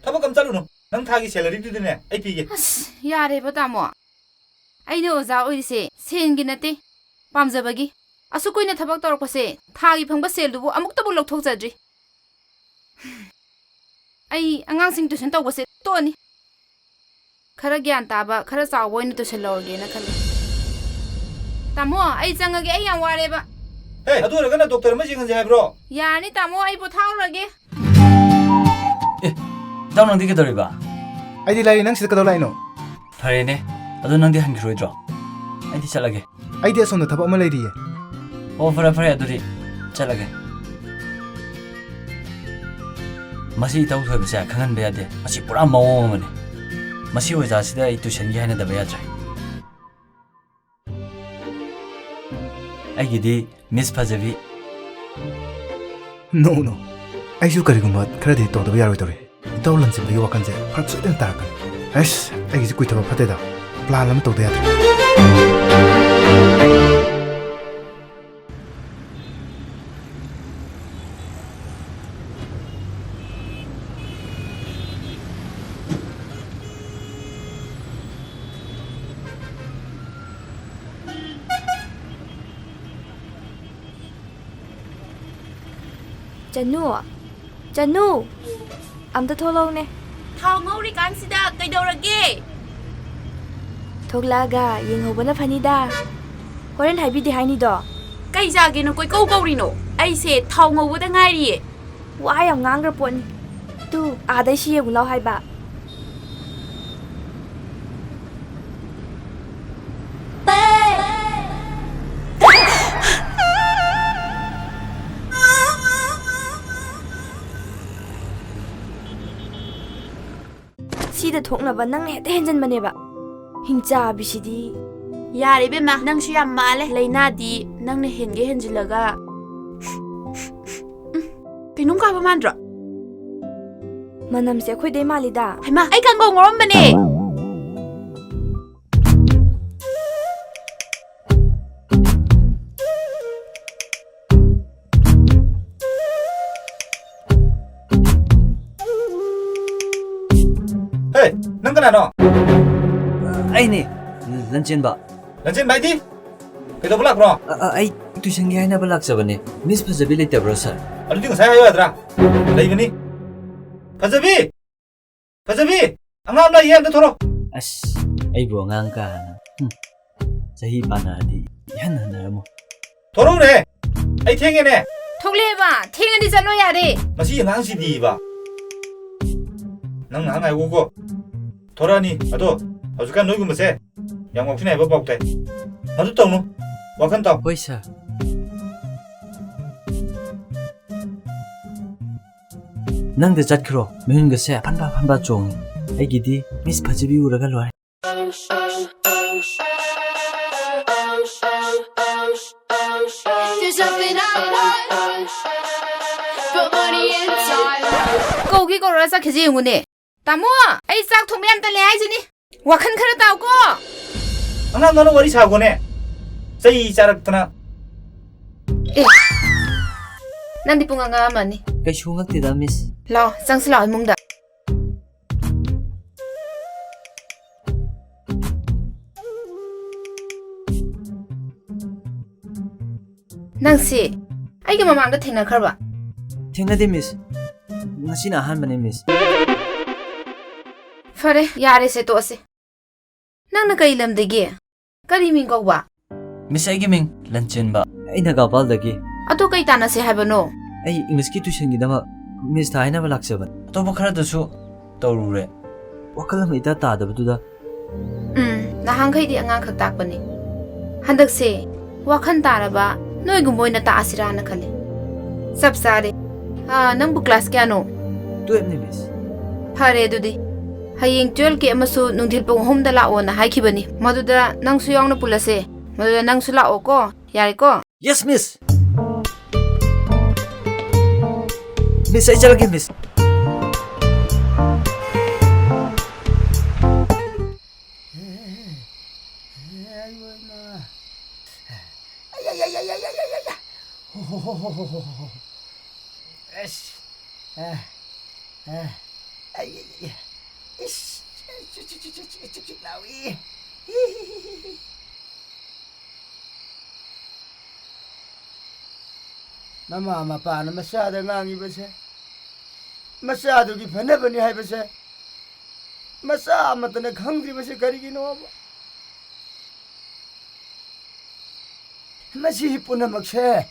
ꯊꯕꯛ ꯑꯃ ꯆꯠꯂꯨꯅꯨ꯫ ꯅꯪ ꯊꯥꯒꯤ ꯁꯦꯂꯔꯤꯗꯨꯗꯤꯅꯦ ꯑꯩ ꯄꯤꯒꯦ꯫ ꯑꯁ, ꯌꯥꯔꯦꯕ ꯇꯥꯃꯣ꯫ ꯑꯩꯅ ꯑꯣꯖꯥ ꯑꯣꯏꯔꯤꯁꯦ ꯁꯦꯟꯒꯤ ꯅꯠꯇꯦ, ꯄꯥꯝꯖꯕꯒꯤ꯫ ꯑꯁꯨꯛ ꯀꯨꯏꯅ ꯊꯕꯛ ꯇꯧꯔꯛꯄꯁꯦ ꯊꯥꯒꯤ ꯐꯪꯕ ꯁꯦꯜꯗꯨꯕꯨ ꯑꯃꯨꯛꯇꯕꯨ ꯂꯧꯊꯣꯛꯆꯗ꯭ꯔꯤ꯫ ꯑꯩ ꯑꯉꯥꯡꯁꯤꯡ ꯇꯨꯏꯁꯟ ꯇꯧꯕꯁꯦ ꯇꯣꯛꯑꯅꯤ꯫ ꯈꯔ ꯒ꯭ꯌꯥꯟ ꯇꯥꯕ, ꯈꯔ ꯆꯥꯎꯕ ꯑꯣꯏꯅ ꯇꯨꯏꯁꯟ ꯂꯧꯔꯒꯦꯅ ꯈꯜꯂꯦ꯫ ꯇꯥꯃꯣ, ꯑꯩ ꯆꯪꯉꯒꯦ, ꯑꯩ ꯌꯥꯝ ꯋꯥꯔꯦꯕ꯫ ꯍꯦ, ꯑꯗꯨ ꯑꯣꯏꯔꯒꯅ ꯗꯣꯛꯇꯔ ꯑꯃ ꯌꯦꯡꯍꯟꯁꯦ ꯍꯥꯏꯕ꯭ꯔꯣ? ꯌꯥꯔꯅꯤ ꯇꯥꯃꯣ, ꯑꯩ ꯄꯣꯊꯥꯔꯨꯔꯒꯦ꯫ ꯑꯦ, ꯏꯇꯥꯎ, ꯅꯪꯗꯤ ꯀꯩꯗꯧꯔꯤꯕ? ꯑꯩꯗꯤ ꯂꯩꯔꯤ, ꯅꯪ ꯁꯤꯗ ꯀꯩꯗꯧ ꯂꯥꯛꯏꯅꯣ? ꯐꯔꯦꯅꯦ, ꯑꯗꯣ ꯅꯪꯗꯤ ꯍꯟꯈꯤꯔꯣꯏꯗ꯭ꯔꯣ? ꯑꯩꯗꯤ ꯆꯠꯂꯒꯦ꯫ ꯑꯩꯗꯤ ꯑꯁꯣꯝꯗ ꯊꯕꯛ ꯑꯃ ꯂꯩꯔꯤꯌꯦ꯫ ꯑꯣ, ꯐꯔꯦ, ꯐꯔꯦ, ꯑꯗꯨꯗꯤ ꯆꯠꯂꯒꯦ꯫ ꯃꯁꯤ ꯏꯇꯧ ꯊꯣꯏꯕꯁꯦ ꯈꯪꯍꯟꯕ ꯌꯥꯗꯦ꯫ ꯃꯁꯤ ꯄꯨꯔꯥ ꯃꯑꯣꯡ ꯑꯃꯅꯤ꯫ ꯃꯁꯤ ꯑꯣꯖꯥꯁꯤꯗ ꯑꯩ ꯇꯨꯏꯁꯟꯒꯤ ꯍꯥꯏꯅꯗꯕ ꯌꯥꯗ꯭ꯔꯦ꯫ ꯑꯩꯒꯤꯗꯤ ꯃꯤꯁ ꯐꯖꯕꯤ꯫ No, no. ꯑꯩꯁꯨ ꯀꯔꯤꯒꯨꯝꯕ ꯈꯔꯗꯤ ꯇꯧꯗꯕ ꯌꯥꯔꯣꯏꯗꯧꯔꯤ꯫ ꯏꯇꯥꯎ ꯂꯟꯆꯦꯟꯕꯒꯤ ꯋꯥꯈꯜꯁꯦ ꯐꯔꯛ ꯁꯣꯏꯗꯅ ꯇꯥꯔꯛꯀꯅꯤ꯫ ꯑꯩꯁ, ꯑꯩꯒꯤꯁꯦ ꯀꯨꯏꯊꯕ ꯐꯠꯇꯦꯗ꯫ ꯄ꯭ꯂꯥꯟ ꯑꯃ ꯇꯧꯗ ꯌꯥꯗ꯭ꯔꯦ꯫ ꯆꯅꯨ, ꯆꯅꯨ, ꯑꯝꯇ ꯊꯣꯛꯂꯛꯎꯅꯦ꯫ ꯊꯥꯎ ꯉꯧꯔꯤꯀꯥꯟꯁꯤꯗ ꯀꯩꯗꯧꯔꯒꯦ? ꯊꯣꯛꯂꯛꯑꯒ ꯌꯦꯡꯍꯧꯕꯅ ꯐꯅꯤꯗ꯫ ꯍꯣꯔꯦꯟ ꯍꯥꯏꯕꯤꯗꯦ ꯍꯥꯏꯅꯤꯗꯣ꯫ ꯀꯩ ꯆꯥꯒꯦꯅ ꯀꯣꯏꯀꯧ ꯀꯧꯔꯤꯅꯣ? ꯑꯩꯁꯦ ꯊꯥꯎ ꯉꯧꯕꯗ ꯉꯥꯏꯔꯤꯌꯦ꯫ ꯋꯥ ꯌꯥꯝ ꯉꯥꯡꯈ꯭ꯔ ꯄꯣꯠꯅꯤ꯫ ꯇꯨ, ꯑꯥꯗꯩ ꯁꯤ ꯌꯦꯡꯉꯨ ꯂꯥꯎ ꯍꯥꯏꯕ꯫ ꯁꯤꯗ ꯊꯣꯛꯅꯕ ꯅꯪꯅ ꯍꯦꯛꯇ ꯍꯦꯟꯖꯟꯕꯅꯦꯕ꯫ ꯍꯤꯡꯆꯥꯕꯤꯁꯤꯗꯤ꯫ ꯌꯥꯔꯦ ꯏꯕꯦꯝꯃ, ꯅꯪꯁꯨ ꯌꯥꯝ ꯃꯥꯜꯂꯦ꯫ ꯂꯩꯅꯥꯗꯤ ꯅꯪꯅ ꯍꯦꯟꯒꯦ ꯍꯦꯟꯖꯤꯜꯂꯒ꯫ ꯎꯝ, ꯀꯩꯅꯣꯝ ꯀꯥꯕ ꯃꯥꯟꯗ꯭ꯔꯣ? ꯃꯅꯝꯁꯦ ꯑꯩꯈꯣꯏꯗꯩ ꯃꯥꯜꯂꯤꯗ꯫ ꯍꯩꯃꯥ, ꯑꯩ ꯀꯥꯡꯒꯧ ꯉꯧꯔꯝꯕꯅꯦ꯫ ꯍꯦ, ꯅꯪ ꯀꯅꯥꯅꯣ? ꯑꯩꯅꯦ, ꯂꯟꯆꯦꯟꯕ꯫ ꯂꯟꯆꯦꯟꯕ ꯍꯥꯏꯗꯤ? ꯀꯩꯗꯧꯕ ꯂꯥꯛꯄ꯭ꯔꯣ? ꯑ, ꯑ, ꯑꯩ ꯇꯨꯏꯁꯟꯒꯤ ꯍꯥꯏꯅꯕ ꯂꯥꯛꯆꯕꯅꯦ꯫ ꯃꯤꯁ ꯐꯖꯕꯤ ꯂꯩꯇꯕ꯭ꯔꯣ, ꯁꯥꯔ? ꯑꯗꯨꯗꯤ ꯉꯁꯥꯏ ꯍꯥꯏꯌꯨ ꯌꯥꯗ꯭ꯔꯥ? ꯂꯩꯕꯅꯤ꯫ ꯐꯖꯕꯤ! ꯐꯖꯕꯤ! ꯑꯉꯥꯡ ꯑꯃ ꯂꯥꯛꯏꯌꯦ, ꯑꯝꯇ ꯊꯣꯔꯛꯑꯣ꯫ ꯑꯁ, ꯑꯩꯕꯨ ꯑꯉꯥꯡ ꯀꯥꯏꯅ꯫ ꯍꯨꯝ, ꯆꯍꯤ ꯄꯥꯟꯅꯔꯗꯤ ꯏꯍꯟ ꯍꯟꯅꯔꯝꯃꯣ꯫ ꯊꯣꯔꯛꯎꯅꯦ! ꯑꯩ ꯊꯦꯡꯉꯦꯅꯦ! ꯊꯣꯛꯂꯛꯑꯦꯕ! ꯊꯦꯡꯉꯗꯤ ꯆꯠꯂꯣ ꯌꯥꯔꯦ! ꯃꯁꯤ ꯑꯉꯥꯡꯁꯤꯗꯤꯕ! ꯅꯪ ꯉꯥꯏꯍꯥꯛ ꯉꯥꯏꯈꯣꯀꯣ꯫ ꯊꯣꯔꯛꯑꯅꯤ꯫ ꯑꯗꯣ, ꯍꯧꯖꯤꯛꯀꯥꯟ ꯅꯣꯏꯒꯨꯝꯕꯁꯦ ꯌꯥꯝ ꯉꯥꯎꯁꯤꯟꯅꯩ ꯍꯥꯏꯕ ꯄꯥꯎ ꯇꯥꯏ꯫ ꯃꯗꯨ ꯇꯧꯅꯨ꯫ ꯋꯥꯈꯜ ꯇꯥꯎ꯫ ꯍꯣꯏ, ꯁꯥꯔ꯫ ꯅꯪꯗ ꯆꯠꯈ꯭ꯔꯣ꯫ ꯃꯤꯍꯨꯟꯒꯁꯦ ꯐꯟꯕ ꯐꯟꯕ ꯆꯣꯡꯉꯤ꯫ ꯑꯩꯒꯤꯗꯤ ꯃꯤꯁ ꯐꯖꯕꯤ ꯎꯔꯒ ꯂꯣꯏꯔꯦ꯫ There's nothing I like but money and time. ꯀꯧꯒꯦ ꯀꯧꯔ ꯆꯠꯈꯤꯁꯦ ꯌꯦꯡꯉꯨꯅꯦ꯫ ꯇꯥꯃꯣ, ꯑꯩ ꯆꯥꯛ ꯊꯣꯡꯕ ꯌꯥꯝ ꯇꯜꯂꯦ ꯍꯥꯏꯁꯤꯅꯤ꯫ ꯋꯥꯈꯜ ꯈꯔ ꯇꯥꯎꯀꯣ꯫ ꯑꯉꯥꯡꯗꯧꯅ ꯋꯥꯔꯤ ꯁꯥꯒꯣꯅꯦ꯫ ꯆꯩ ꯆꯥꯔꯛꯇꯅ꯫ ꯑꯦ, ꯅꯪꯗꯤ ꯄꯨꯡ ꯑꯉꯥꯡ ꯑꯃꯅꯤ꯫ ꯀꯩꯁꯨ ꯉꯛꯇꯦꯗ, ꯃꯤꯁ꯫ ꯂꯥꯛꯑꯣ, ꯆꯪꯁꯤ ꯂꯥꯛꯑꯣ ꯏꯃꯨꯡꯗ꯫ ꯅꯪꯁꯤ ꯑꯩꯒꯤ ꯃꯃꯥꯡꯗ ꯊꯦꯡꯅꯈ꯭ꯔꯕ? ꯊꯦꯡꯅꯗꯦ, ꯃꯤꯁ꯫ ꯉꯁꯤꯅ ꯑꯍꯥꯟꯕꯅꯦ, ꯃꯤꯁ꯫ ꯐꯔꯦ, ꯌꯥꯔꯦꯁꯦ, ꯇꯣꯛꯑꯁꯦ꯫ ꯅꯪꯅ ꯀꯩ ꯂꯝꯗꯒꯤ? ꯀꯔꯤ ꯃꯤꯡ ꯀꯧꯕ? ꯃꯤꯁ, ꯑꯩꯒꯤ ꯃꯤꯡ ꯂꯟꯆꯦꯟꯕ꯫ ꯑꯩ ꯅꯥꯒꯥꯄꯥꯜꯗꯒꯤ꯫ ꯑꯗꯣ ꯀꯩ ꯇꯥꯟꯅꯁꯦ ꯍꯥꯏꯕꯅꯣ? ꯑꯩ ꯏꯪꯂꯤꯁꯀꯤ ꯇ꯭ꯌꯨꯁꯟꯒꯤꯗꯃꯛ ꯃꯤꯁꯇ ꯍꯥꯏꯅꯕ ꯂꯥꯛꯆꯕꯅꯤ꯫ ꯑꯇꯣꯞꯄ ꯈꯔꯗꯁꯨ ꯇꯧꯔꯨꯔꯦ꯫ ꯋꯥꯈꯜ ꯑꯃ ꯏꯇꯥ ꯇꯥꯗꯕꯗꯨꯗ꯫ ꯎꯝ, ꯅꯍꯥꯟꯈꯩꯗꯤ ꯑꯉꯥꯡꯈꯛ ꯇꯥꯛꯄꯅꯤ꯫ ꯍꯟꯗꯛꯁꯦ ꯋꯥꯈꯜ ꯇꯥꯔꯕ ꯅꯣꯏꯒꯨꯝꯕ ꯑꯣꯏꯅ ꯇꯥꯛꯑꯁꯤꯔꯥꯅ ꯈꯜꯂꯤ꯫ ꯆꯞ ꯆꯥꯔꯦ꯫ ꯑꯥ, ꯅꯪꯕꯨ ꯀ꯭ꯂꯥꯁ ꯀꯌꯥꯅꯣ? ꯇꯨꯌꯦꯜꯞꯅꯤ, ꯃꯤꯁ꯫ ꯐꯔꯦ ꯑꯗꯨꯗꯤ꯫ ꯍꯌꯦꯡ ꯇꯨꯋꯦꯜꯐꯀꯤ ꯑꯃꯁꯨ ꯅꯨꯡꯊꯤꯜ ꯄꯨꯡ ꯑꯍꯨꯝꯗ ꯂꯥꯛꯑꯣꯅ ꯍꯥꯏꯈꯤꯕꯅꯤ꯫ ꯃꯗꯨꯗ ꯅꯪꯁꯨ ꯌꯥꯎꯅ ꯄꯨꯜꯂꯁꯦ꯫ ꯃꯗꯨꯗ ꯅꯪꯁꯨ ꯂꯥꯛꯑꯣꯀꯣ꯫ ꯌꯥꯔꯦꯀꯣ? Yes, miss. Miss, ꯑꯩ ꯆꯠꯂꯒꯦ, miss. ꯑꯁ꯫ ꯑꯦ꯫ ꯑꯦ꯫ ꯑꯩ, ꯑꯩ, ꯑꯩ꯫ ꯏꯁ꯫ ꯆꯤꯛ, ꯆꯤꯛ, ꯆꯤꯛ ꯂꯥꯎꯏ꯫ ꯃꯃꯥ ꯃꯄꯥꯅ ꯃꯆꯥꯗ ꯉꯥꯡꯉꯤꯕꯁꯦ, ꯃꯆꯥꯗꯨꯒꯤ ꯐꯅꯕꯅꯤ ꯍꯥꯏꯕꯁꯦ, ꯃꯆꯥ ꯑꯃꯠꯇꯅ ꯈꯪꯗ꯭ꯔꯤꯕꯁꯦ ꯀꯔꯤꯒꯤꯅꯣꯕ? ꯃꯁꯤ ꯄꯨꯝꯅꯃꯛꯁꯦ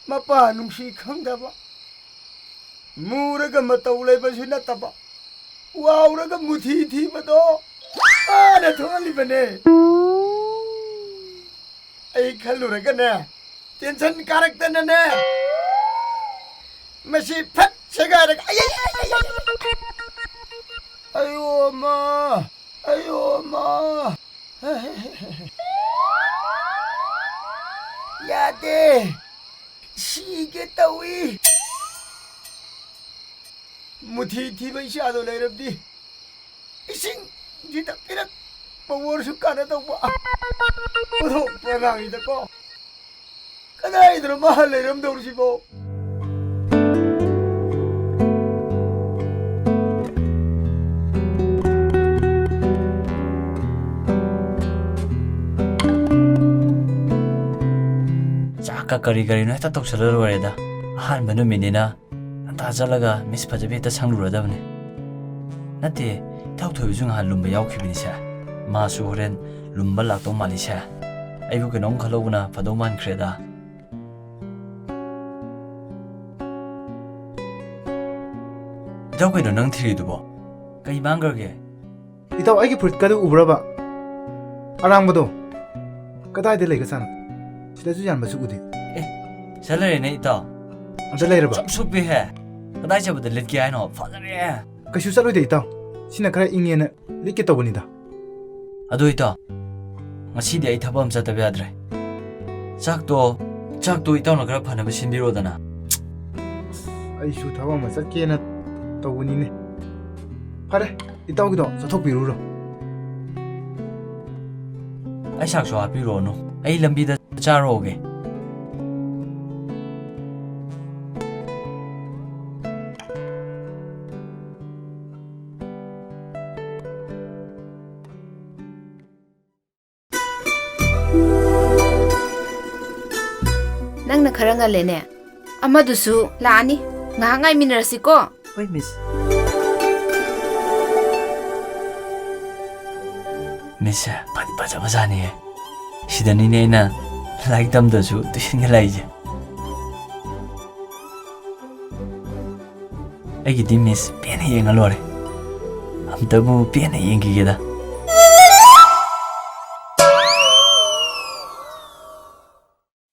ꯃꯄꯥ ꯅꯨꯡꯁꯤ ꯈꯪꯗꯕ, ꯃꯨꯔꯒ ꯃꯇꯧ ꯂꯩꯕꯁꯨ ꯅꯠꯇꯕ, ꯋꯥꯎꯔꯒ ꯃꯨꯊꯤ ꯊꯤꯕꯗꯣ ꯃꯥꯅ ꯊꯣꯛꯍꯜꯂꯤꯕꯅꯦ꯫ ꯑꯩ ꯈꯜꯂꯨꯔꯒꯅꯦ, tension ꯀꯥꯔꯛꯇꯅꯅꯦ, ꯃꯁꯤ ꯐꯠ ꯁꯦꯒꯥꯏꯔꯒ, ꯑꯩ, ꯑꯩ, ꯑꯩ, ꯑꯩ, ꯑꯩ, ꯑꯩ꯫ ꯑꯌꯣ ꯑꯃ! ꯑꯌꯣ ꯑꯃ! ꯌꯥꯗꯦ! ꯁꯤꯒꯦ ꯇꯧꯏ! ꯃꯨꯊꯤ ꯊꯤꯕ ꯏꯆꯥꯗꯣ ꯂꯩꯔꯕꯗꯤ ꯏꯁꯤꯡꯁꯤꯗ ꯄꯤꯔꯛꯄ ꯑꯣꯏꯔꯁꯨ ꯀꯥꯟꯅꯗꯧꯕ꯫ ꯄꯨꯊꯣꯛꯄ ꯑꯉꯥꯡꯁꯤꯗꯀꯣ꯫ ꯀꯗꯥꯏꯗꯅꯣ ꯃꯥ ꯂꯩꯔꯝꯗꯧꯔꯤꯁꯤꯕꯣ? ꯆꯥꯛꯀ ꯀꯔꯤ ꯀꯔꯤꯅꯣ ꯍꯦꯛꯇ ꯇꯧꯁꯜꯂ ꯂꯣꯏꯔꯦꯗ꯫ ꯑꯍꯥꯟꯕ ꯅꯨꯃꯤꯠꯅꯤꯅ ꯉꯟꯇꯥ ꯆꯠꯂꯒ ꯃꯤꯁ ꯐꯖꯕꯤ ꯍꯦꯛꯇ ꯁꯪꯂꯨꯔꯗꯕꯅꯤ꯫ ꯅꯠꯇꯦ, ꯏꯊꯧ ꯊꯣꯏꯕꯁꯨ ꯉꯍꯥꯟ ꯂꯨꯝꯕ ꯌꯥꯎꯈꯤꯕꯅꯤꯁꯦ꯫ ꯃꯥꯁꯨ ꯍꯣꯔꯦꯟ ꯂꯨꯝꯕ ꯂꯥꯛꯇꯧ ꯃꯥꯜꯂꯤꯁꯦ꯫ ꯑꯩꯕꯨ ꯀꯩꯅꯣꯝ ꯈꯜꯍꯧꯕꯅ ꯐꯗꯧ ꯃꯥꯟꯈ꯭ꯔꯦꯗ꯫ ꯏꯇꯥꯎ, ꯀꯩꯅꯣ ꯅꯪ ꯊꯤꯔꯤꯗꯨꯕꯣ? ꯀꯩ ꯃꯥꯡꯈ꯭ꯔꯒꯦ? ꯏꯇꯥꯎ, ꯑꯩꯒꯤ ꯐꯨꯔꯤꯠꯀꯗꯨ ꯎꯕ꯭ꯔꯕ? ꯑꯔꯥꯡꯕꯗꯣ꯫ ꯀꯗꯥꯏꯗ ꯂꯩꯒꯖꯥꯠꯅꯣ? ꯁꯤꯗꯁꯨ ꯌꯥꯟꯕꯁꯨ ꯎꯗꯦ꯫ ꯑꯦ, ꯁꯤꯗ ꯂꯩꯔꯦꯅꯦ, ꯏꯇꯥꯎ꯫ ꯑꯗ ꯂꯩꯔꯕ? ꯆꯞ ꯁꯨꯞꯄꯤꯍꯦ꯫ ꯀꯗꯥꯏ ꯆꯠꯄꯗ ꯂꯤꯠꯀꯦ ꯍꯥꯏꯅꯣ? ꯐꯖꯔꯦ꯫ ꯀꯩꯁꯨ ꯆꯠꯂꯣꯏꯗ, ꯏꯇꯥꯎ꯫ ꯁꯤꯅ ꯈꯔ ꯏꯪꯉꯦꯅ ꯂꯤꯠꯀꯦ ꯇꯧꯕꯅꯤꯗ꯫ ꯑꯗꯨ ꯏꯇꯥꯎ, ꯉꯁꯤꯗꯤ ꯑꯩ ꯊꯕꯛ ꯑꯃ ꯆꯠꯇꯕ ꯌꯥꯗ꯭ꯔꯦ꯫ ꯆꯥꯛꯇꯣ, ꯆꯥꯛꯇꯣ ꯏꯇꯥꯎꯅ ꯈꯔ ꯐꯅꯕ ꯁꯤꯟꯕꯤꯔꯣꯗꯅ꯫ ꯑꯩꯁꯨ ꯊꯕꯛ ꯑꯃ ꯆꯠꯀꯦꯅ ꯇꯧꯕꯅꯤꯅꯦ꯫ ꯐꯔꯦ, ꯏꯇꯥꯎꯒꯤꯗꯣ ꯆꯠꯊꯣꯛꯄꯤꯔꯨꯔꯣ꯫ ꯑꯩ ꯁꯥꯛꯁꯨ ꯍꯥꯞꯄꯤꯔꯣꯅꯨ, ꯑꯩ ꯂꯝꯕꯤꯗ ꯆꯥꯔꯨꯒꯦ꯫ ꯅꯪꯅ ꯈꯔ ꯉꯜꯂꯦꯅꯦ꯫ ꯑꯃꯗꯨꯁꯨ ꯂꯥꯛꯑꯅꯤ꯫ ꯉꯥꯏꯍꯥꯛ ꯉꯥꯏꯃꯤꯟꯅꯔꯁꯤꯀꯣ꯫ ꯍꯣꯏ, ꯃꯤꯁ꯫ ꯃꯤꯁꯁꯦ ꯐꯗꯤ ꯐꯖꯕꯖꯥꯠꯅꯤꯍꯦ꯫ ꯁꯤꯗꯅꯤꯅꯦ ꯑꯩꯅ ꯂꯥꯏꯔꯤꯛ ꯇꯝꯗꯁꯨ ꯇꯨꯏꯁꯟꯒ ꯂꯥꯛꯏꯁꯦ꯫ ꯑꯩꯒꯤꯗꯤ ꯃꯤꯁ ꯄꯦꯟꯅ ꯌꯦꯡꯉ ꯂꯣꯏꯔꯦ꯫ ꯑꯝꯇꯕꯨ ꯄꯦꯟꯅ ꯌꯦꯡꯈꯤꯒꯦꯗ꯫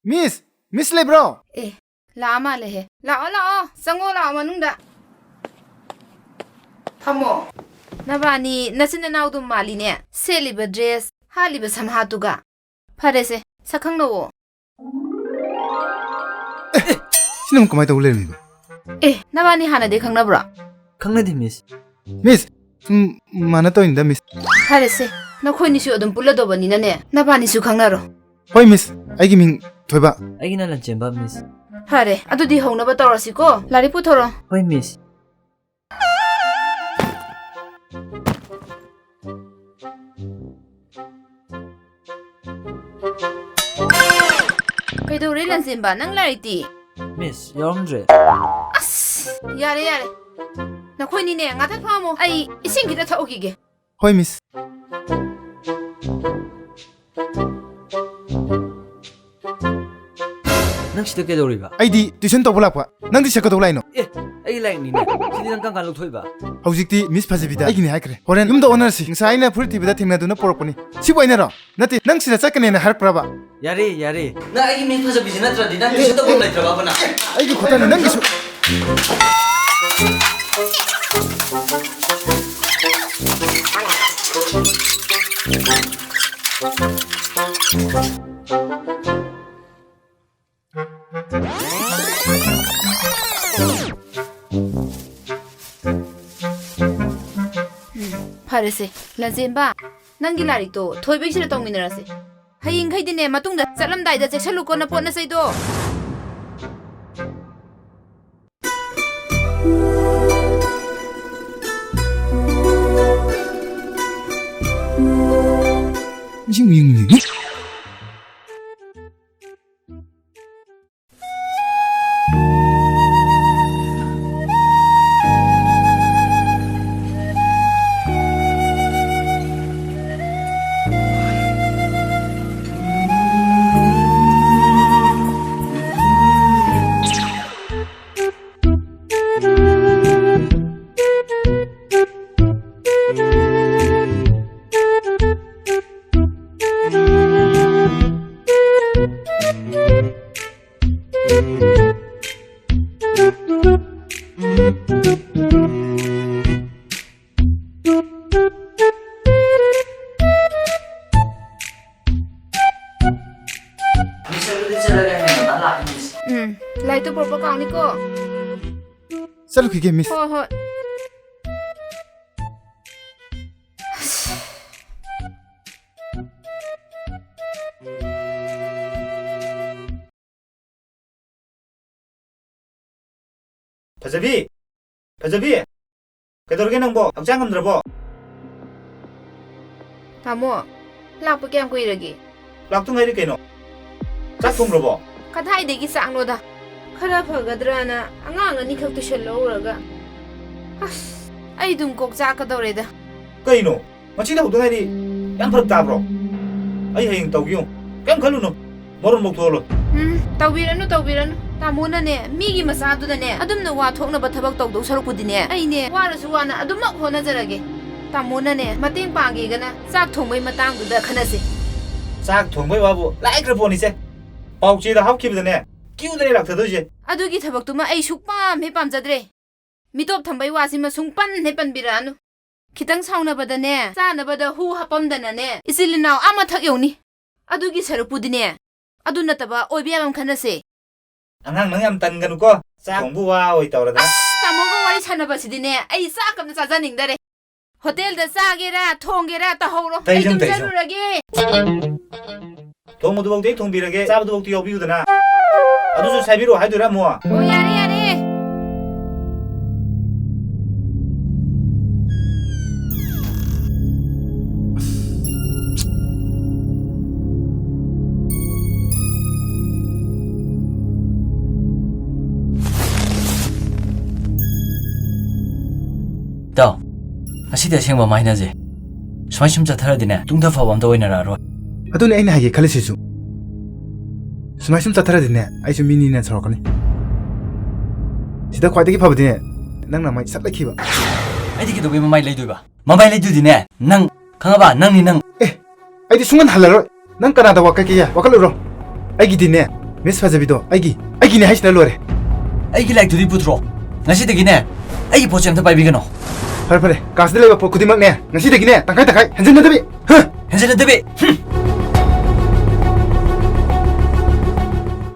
ꯃꯤꯁ! ꯃꯤꯁ ꯂꯩꯕ꯭ꯔꯣ? ꯑꯦ, ꯂꯥꯛꯑ ꯃꯥꯜꯂꯦꯍꯦ꯫ ꯂꯥꯛꯑꯣ, ꯂꯥꯛꯑꯣ, ꯆꯪꯉꯣ, ꯂꯥꯛꯑꯣ ꯃꯅꯨꯡꯗ꯫ ꯐꯝꯃꯣ꯫ ꯅꯕꯥꯅꯤ ꯅꯆꯤꯟ ꯅꯅꯥꯎꯗꯨꯝ ꯃꯥꯜꯂꯤꯅꯦ, ꯁꯦꯠꯂꯤꯕ ꯗ꯭ꯔꯦꯁ, ꯍꯥꯠꯂꯤꯕ ꯁꯝꯍꯥꯠꯇꯨꯒ꯫ ꯐꯔꯦꯁꯦ, ꯁꯛ ꯈꯪꯅꯧꯋꯣ꯫ ꯑꯦ, ꯁꯤꯅ ꯑꯃꯨꯛ ꯀꯃꯥꯏꯅ ꯇꯧ ꯂꯩꯔꯝꯃꯤꯕ? ꯑꯦ, ꯅꯕꯥꯅꯤ ꯍꯥꯟꯅꯗꯩ ꯈꯪꯅꯕ꯭ꯔꯣ? ꯈꯪꯅꯗꯦ, ꯃꯤꯁ꯫ ꯃꯤꯁ, ꯁꯨꯝ ꯃꯥꯟꯅ ꯇꯧꯔꯤꯅꯤꯗ, ꯃꯤꯁ꯫ ꯐꯔꯦꯁꯦ, ꯅꯈꯣꯏꯅꯤꯁꯨ ꯑꯗꯨꯝ ꯄꯨꯜꯂꯗꯧꯕꯅꯤꯅꯅꯦ, ꯅꯕꯥꯅꯤꯁꯨ ꯈꯪꯅꯔꯣ꯫ ꯍꯣꯏ, ꯃꯤꯁ꯫ ꯑꯩꯒꯤ ꯃꯤꯡ ꯊꯣꯏꯕ꯫ ꯑꯩꯒꯤꯅ ꯂꯟꯆꯦꯟꯕ, ꯃꯤꯁ꯫ ꯐꯔꯦ, ꯑꯗꯨꯗꯤ ꯍꯧꯅꯕ ꯇꯧꯔꯁꯤꯀꯣ꯫ ꯂꯥꯏꯔꯤꯛ ꯄꯨꯊꯣꯔꯣ꯫ ꯍꯣꯏ, ꯃꯤꯁ꯫ ꯀꯩꯗꯧꯔꯦ, ꯂꯟꯆꯦꯟꯕ? ꯅꯪ ꯂꯥꯏꯔꯤꯛꯇꯤ? ꯃꯤꯁ, ꯌꯥꯎꯔꯝꯗ꯭ꯔꯦ꯫ ꯑꯁ, ꯌꯥꯔꯦ, ꯌꯥꯔꯦ꯫ ꯅꯈꯣꯏꯅꯤꯅꯦ, ꯉꯥꯛꯇꯪ ꯐꯝꯃꯣ꯫ ꯑꯩ ꯏꯁꯤꯡ ꯈꯤꯇ ꯊꯛꯎꯈꯤꯒꯦ꯫ ꯍꯣꯏ, ꯃꯤꯁ꯫ ꯅꯪ ꯁꯤꯗ ꯀꯩꯗꯧꯔꯤꯕ? ꯑꯩꯗꯤ ꯇ꯭ꯌꯨꯁꯟ ꯇꯧꯕ ꯂꯥꯛꯄ꯫ ꯅꯪꯗꯤ ꯁꯤꯗ ꯀꯩꯗꯧ ꯂꯥꯛꯏꯅꯣ? ꯑꯦ, ꯑꯩ ꯂꯥꯏꯔꯤꯛꯅꯤꯅꯦ꯫ ꯁꯤꯗꯤ ꯅꯪ ꯀꯔꯝ ꯀꯥꯟꯗ ꯂꯧꯊꯣꯛꯏꯕ? ꯍꯧꯖꯤꯛꯇꯤ ꯃꯤꯁ ꯐꯖꯕꯤꯗ ꯑꯩꯒꯤꯅꯦ ꯍꯥꯏꯈ꯭ꯔꯦ꯫ ꯍꯣꯔꯦꯟ ꯌꯨꯝꯗ ꯑꯣꯟꯅꯔꯁꯤ꯫ ꯉꯁꯥꯏ ꯑꯩꯅ ꯐꯨꯔꯤꯠ ꯊꯤꯕꯗ ꯊꯦꯡꯅꯗꯨꯅ ꯄꯣꯔꯛꯄꯅꯤ꯫ ꯁꯤꯕꯨ ꯑꯩꯅꯔꯣ? ꯅꯠꯇꯦ, ꯅꯪ ꯁꯤꯗ ꯆꯠꯀꯅꯦꯅ ꯍꯥꯏꯔꯛꯄ꯭ꯔꯕ? ꯌꯥꯔꯦ, ꯌꯥꯔꯦ꯫ ꯅꯪ ꯑꯩꯒꯤ ꯃꯤꯁ ꯐꯖꯕꯤꯁꯤ ꯅꯠꯇ꯭ꯔꯗꯤ ꯅꯪ ꯇ꯭ꯌꯨꯁꯟ ꯇꯧꯐꯝ ꯂꯩꯇ꯭ꯔꯕ ꯑꯕꯅ? ꯑꯩꯒꯤ ꯈꯣꯠꯇꯅꯤ, ꯅꯪꯒꯤꯁꯨ꯫ ꯐꯔꯦꯁꯦ, ꯂꯟꯆꯦꯟꯕ, ꯅꯪꯒꯤ ꯂꯥꯏꯔꯤꯛꯇꯣ ꯊꯣꯏꯕꯒꯤꯁꯤꯗ ꯇꯧꯃꯤꯟꯅꯔꯁꯦ꯫ ꯍꯌꯦꯡꯈꯩꯗꯤꯅꯦ, ꯃꯇꯨꯡꯗ ꯆꯠꯂꯝꯗꯥꯏꯗ ꯆꯦꯛꯁꯜꯂꯨꯀꯣ ꯅꯄꯣꯠ ꯅꯆꯩꯗꯣ꯫ ꯃꯤꯁ, ꯑꯗꯨꯗꯤ ꯆꯠꯂꯒꯦ, ꯍꯌꯦꯡ ꯉꯟꯇꯥ ꯂꯥꯛꯀꯦ, ꯃꯤꯁ꯫ ꯎꯝ, ꯂꯥꯏꯔꯤꯛꯇꯣ ꯄꯨꯔꯛꯄ ꯀꯥꯎꯅꯤꯀꯣ꯫ ꯆꯠꯂꯨꯈꯤꯒꯦ, ꯃꯤꯁ꯫ ꯍꯣꯏ, ꯍꯣꯏ꯫ ꯐꯖꯕꯤ! ꯐꯖꯕꯤ! ꯀꯩꯗꯧꯔꯒꯦ ꯅꯪꯕꯣ? ꯍꯛꯆꯥꯡ ꯉꯝꯗ꯭ꯔꯕꯣ? ꯇꯥꯃꯣ, ꯂꯥꯛꯄ ꯀꯌꯥꯝ ꯀꯨꯏꯔꯒꯦ? ꯂꯥꯛꯇ ꯉꯥꯏꯔꯤ ꯀꯩꯅꯣ꯫ ꯆꯥꯛ ꯊꯣꯡꯈ꯭ꯔꯕꯣ? ꯀꯗꯥꯏꯗꯒꯤ ꯆꯥꯛꯅꯣꯗ? ꯈꯔ ꯐꯒꯗ꯭ꯔꯅ ꯑꯉꯥꯡ ꯑꯅꯤꯈꯛ ꯇꯨꯏꯁꯟ ꯂꯧꯔꯨꯔꯒ꯫ ꯑꯁ, ꯑꯩ ꯑꯗꯨꯝ ꯀꯣꯛ ꯆꯥꯛꯀꯗꯧꯔꯦꯗ꯫ ꯀꯩꯅꯣ? ꯉꯁꯤꯗ ꯍꯧꯗ ꯉꯥꯏꯔꯤ꯫ ꯌꯥꯝ ꯐꯔꯛ ꯇꯥꯕ꯭ꯔꯣ? ꯑꯩ ꯍꯌꯦꯡ ꯇꯧꯒꯦ ꯌꯦꯡꯉꯨ꯫ ꯀꯩꯝ ꯈꯜꯂꯨꯅꯨ꯫ ꯃꯔꯣꯟ ꯃꯧ ꯊꯣꯛꯍꯜꯂꯣ꯫ ꯎꯝ, ꯇꯧꯕꯤꯔꯅꯨ, ꯇꯧꯕꯤꯔꯅꯨ꯫ ꯇꯥꯃꯣꯅꯅꯦ, ꯃꯤꯒꯤ ꯃꯆꯥꯗꯨꯗꯅꯦ, ꯑꯗꯨꯝꯅ ꯋꯥ ꯊꯣꯛꯅꯕ ꯊꯕꯛ ꯇꯧꯗꯧ ꯁꯔꯨꯛꯄꯨꯗꯤꯅꯦ, ꯑꯩꯅꯦ ꯋꯥꯔꯁꯨ ꯋꯥꯅ ꯑꯗꯨꯃꯛ ꯍꯣꯠꯅꯖꯔꯒꯦ꯫ ꯇꯥꯃꯣꯅꯅꯦ, ꯃꯇꯦꯡ ꯄꯥꯡꯒꯦꯒꯅ ꯆꯥꯛ ꯊꯣꯡꯕꯩ ꯃꯇꯥꯡꯗꯨꯗ ꯈꯟꯅꯁꯤ꯫ ꯆꯥꯛ ꯊꯣꯡꯕꯩ ꯋꯥꯕꯨ ꯂꯥꯏꯈ꯭ꯔ ꯄꯣꯠꯅꯤꯁꯦ꯫ ꯄꯥꯎ ꯆꯦꯗ ꯍꯥꯞꯈꯤꯕꯗꯅꯦ, ꯀ꯭ꯌꯨꯗꯅꯦ ꯂꯥꯛꯊꯗꯣꯏꯁꯦ꯫ ꯑꯗꯨꯒꯤ ꯊꯕꯛꯇꯨꯃ ꯑꯩ ꯁꯨꯛꯄꯥꯝ ꯍꯦꯛ ꯄꯥꯝꯖꯗ꯭ꯔꯦ꯫ ꯃꯤꯇꯣꯞ ꯊꯝꯕꯩ ꯋꯥꯁꯤꯃ ꯁꯨꯡꯄꯟ ꯍꯦꯛ ꯄꯟꯕꯤꯔꯛꯑꯅꯨ꯫ ꯈꯤꯇꯪ ꯁꯥꯎꯅꯕꯗꯅꯦ, ꯆꯥꯅꯕꯗ ꯍꯨ ꯍꯥꯞꯄꯝꯗꯅꯅꯦ, ꯏꯆꯤꯜ ꯏꯅꯥꯎ ꯑꯥ ꯃꯊꯛ ꯌꯧꯅꯤ꯫ ꯑꯗꯨꯒꯤ ꯁꯔꯨꯛꯄꯨꯗꯤꯅꯦ, ꯑꯗꯨ ꯅꯠꯇꯕ ꯑꯣꯏꯕ ꯌꯥꯕ ꯑꯃ ꯈꯟꯅꯁꯦ꯫ ꯑꯉꯥꯡ ꯅꯪ ꯌꯥꯝ ꯇꯟꯒꯅꯨꯀꯣ꯫ ꯆꯥꯛ ꯊꯣꯡꯕ ꯋꯥ ꯑꯣꯏ ꯇꯧꯔꯗꯅ꯫ ꯑꯁ, ꯇꯥꯃꯣꯒ ꯋꯥꯔꯤ ꯁꯥꯟꯅꯕꯁꯤꯗꯤꯅꯦ, ꯑꯩ ꯆꯥꯛ ꯑꯝꯇ ꯆꯥꯖꯅꯤꯡꯗꯔꯦ꯫ ꯍꯣꯇꯦꯜꯗ ꯆꯥꯒꯦꯔꯥ, ꯊꯣꯡꯒꯦꯔꯥ, ꯇꯧꯍꯧꯔꯣ꯫ ꯑꯩ ꯇꯩꯖꯧ, ꯑꯗꯨꯝ ꯇꯩꯖꯧ꯫ ꯆꯠꯂꯨꯔꯒꯦ꯫ ꯊꯣꯡꯕꯗꯨꯐꯥꯎꯗꯤ ꯑꯩ ꯊꯣꯡꯕꯤꯔꯒꯦ, ꯆꯥꯕꯗꯨꯐꯥꯎꯗꯤ ꯌꯥꯎꯕꯤꯌꯨꯗꯅ꯫ ꯑꯗꯨꯁꯨ ꯁꯥꯏꯕꯤꯔꯣ ꯍꯥꯏꯗꯣꯏꯔꯥ ꯑꯃꯨꯛ? ꯑꯣ, ꯌꯥꯔꯦ, ꯌꯥꯔꯦ꯫ ꯏꯇꯥꯎ, ꯉꯁꯤꯗꯤ ꯑꯁꯦꯡꯕ ꯑꯃ ꯍꯥꯏꯅꯁꯦ꯫ ꯁꯨꯃꯥꯏ ꯁꯨꯝ ꯆꯠꯊꯔꯗꯤꯅꯦ, ꯇꯨꯡꯗ ꯐꯕ ꯑꯝꯇ ꯑꯣꯏꯅꯔꯛꯑꯔꯣꯏ꯫ ꯑꯗꯨꯅꯦ ꯑꯩꯅ ꯍꯥꯏꯒꯦ ꯈꯜꯂꯤꯁꯤꯁꯨ꯫ ꯁꯨꯃꯥꯏ ꯁꯨꯝ ꯆꯠꯊꯔꯗꯤꯅꯦ, ꯑꯩꯁꯨ ꯃꯤꯅꯤꯅ ꯁꯧꯔꯛꯀꯅꯤ꯫ ꯁꯤꯗ ꯈ꯭ꯋꯥꯏꯗꯒꯤ ꯐꯕꯗꯤꯅꯦ, ꯅꯪꯅ ꯃꯩ ꯁꯠ ꯂꯩꯈꯤꯕ꯫ ꯑꯩꯗꯤ ꯀꯩꯗꯧꯕꯩ ꯃꯃꯥꯏ ꯂꯩꯗꯣꯏꯕ? ꯃꯃꯥꯏ ꯂꯩꯗꯣꯏꯗꯤꯅꯦ, ꯅꯪ, ꯈꯪꯉꯕ? ꯅꯪꯅꯤ ꯅꯪ꯫ ꯑꯦ, ꯑꯩꯗꯤ ꯁꯨꯡꯍꯟ ꯍꯜꯂꯔꯣꯏ꯫ ꯅꯪ ꯀꯅꯥꯗ ꯋꯥꯀꯠꯀꯦ ꯌꯥꯏ, ꯋꯥꯀꯠꯂꯨꯔꯣ꯫ ꯑꯩꯒꯤꯗꯤꯅꯦ, ꯃꯤꯁ ꯐꯖꯕꯤꯗꯣ ꯑꯩꯒꯤ, ꯑꯩꯒꯤꯅꯦ ꯍꯥꯏꯁꯤꯅ ꯂꯣꯏꯔꯦ꯫ ꯑꯩꯒꯤ ꯂꯥꯏꯔꯤꯛꯇꯨꯗꯤ ꯄꯨꯊꯣꯔꯛꯑꯣ꯫ ꯉꯁꯤꯗꯒꯤꯅꯦ, ꯑꯩꯒꯤ ꯄꯣꯠꯁꯦ ꯑꯝꯇ ꯄꯥꯏꯕꯤꯒꯅꯣ꯫ ꯐꯔꯦ, ꯐꯔꯦ, ꯀꯥꯁꯤꯗ ꯂꯩꯕ ꯄꯣꯠ ꯈꯨꯗꯤꯡꯃꯛꯅꯦ, ꯉꯁꯤꯗꯒꯤꯅꯦ ꯇꯪꯈꯥꯏ ꯇꯪꯈꯥꯏ ꯍꯦꯟꯖꯤꯟꯅꯗꯕꯤ꯫ ꯍꯥ? ꯍꯦꯟꯖꯤꯟꯅꯗꯕꯤ? ꯍꯨꯝ!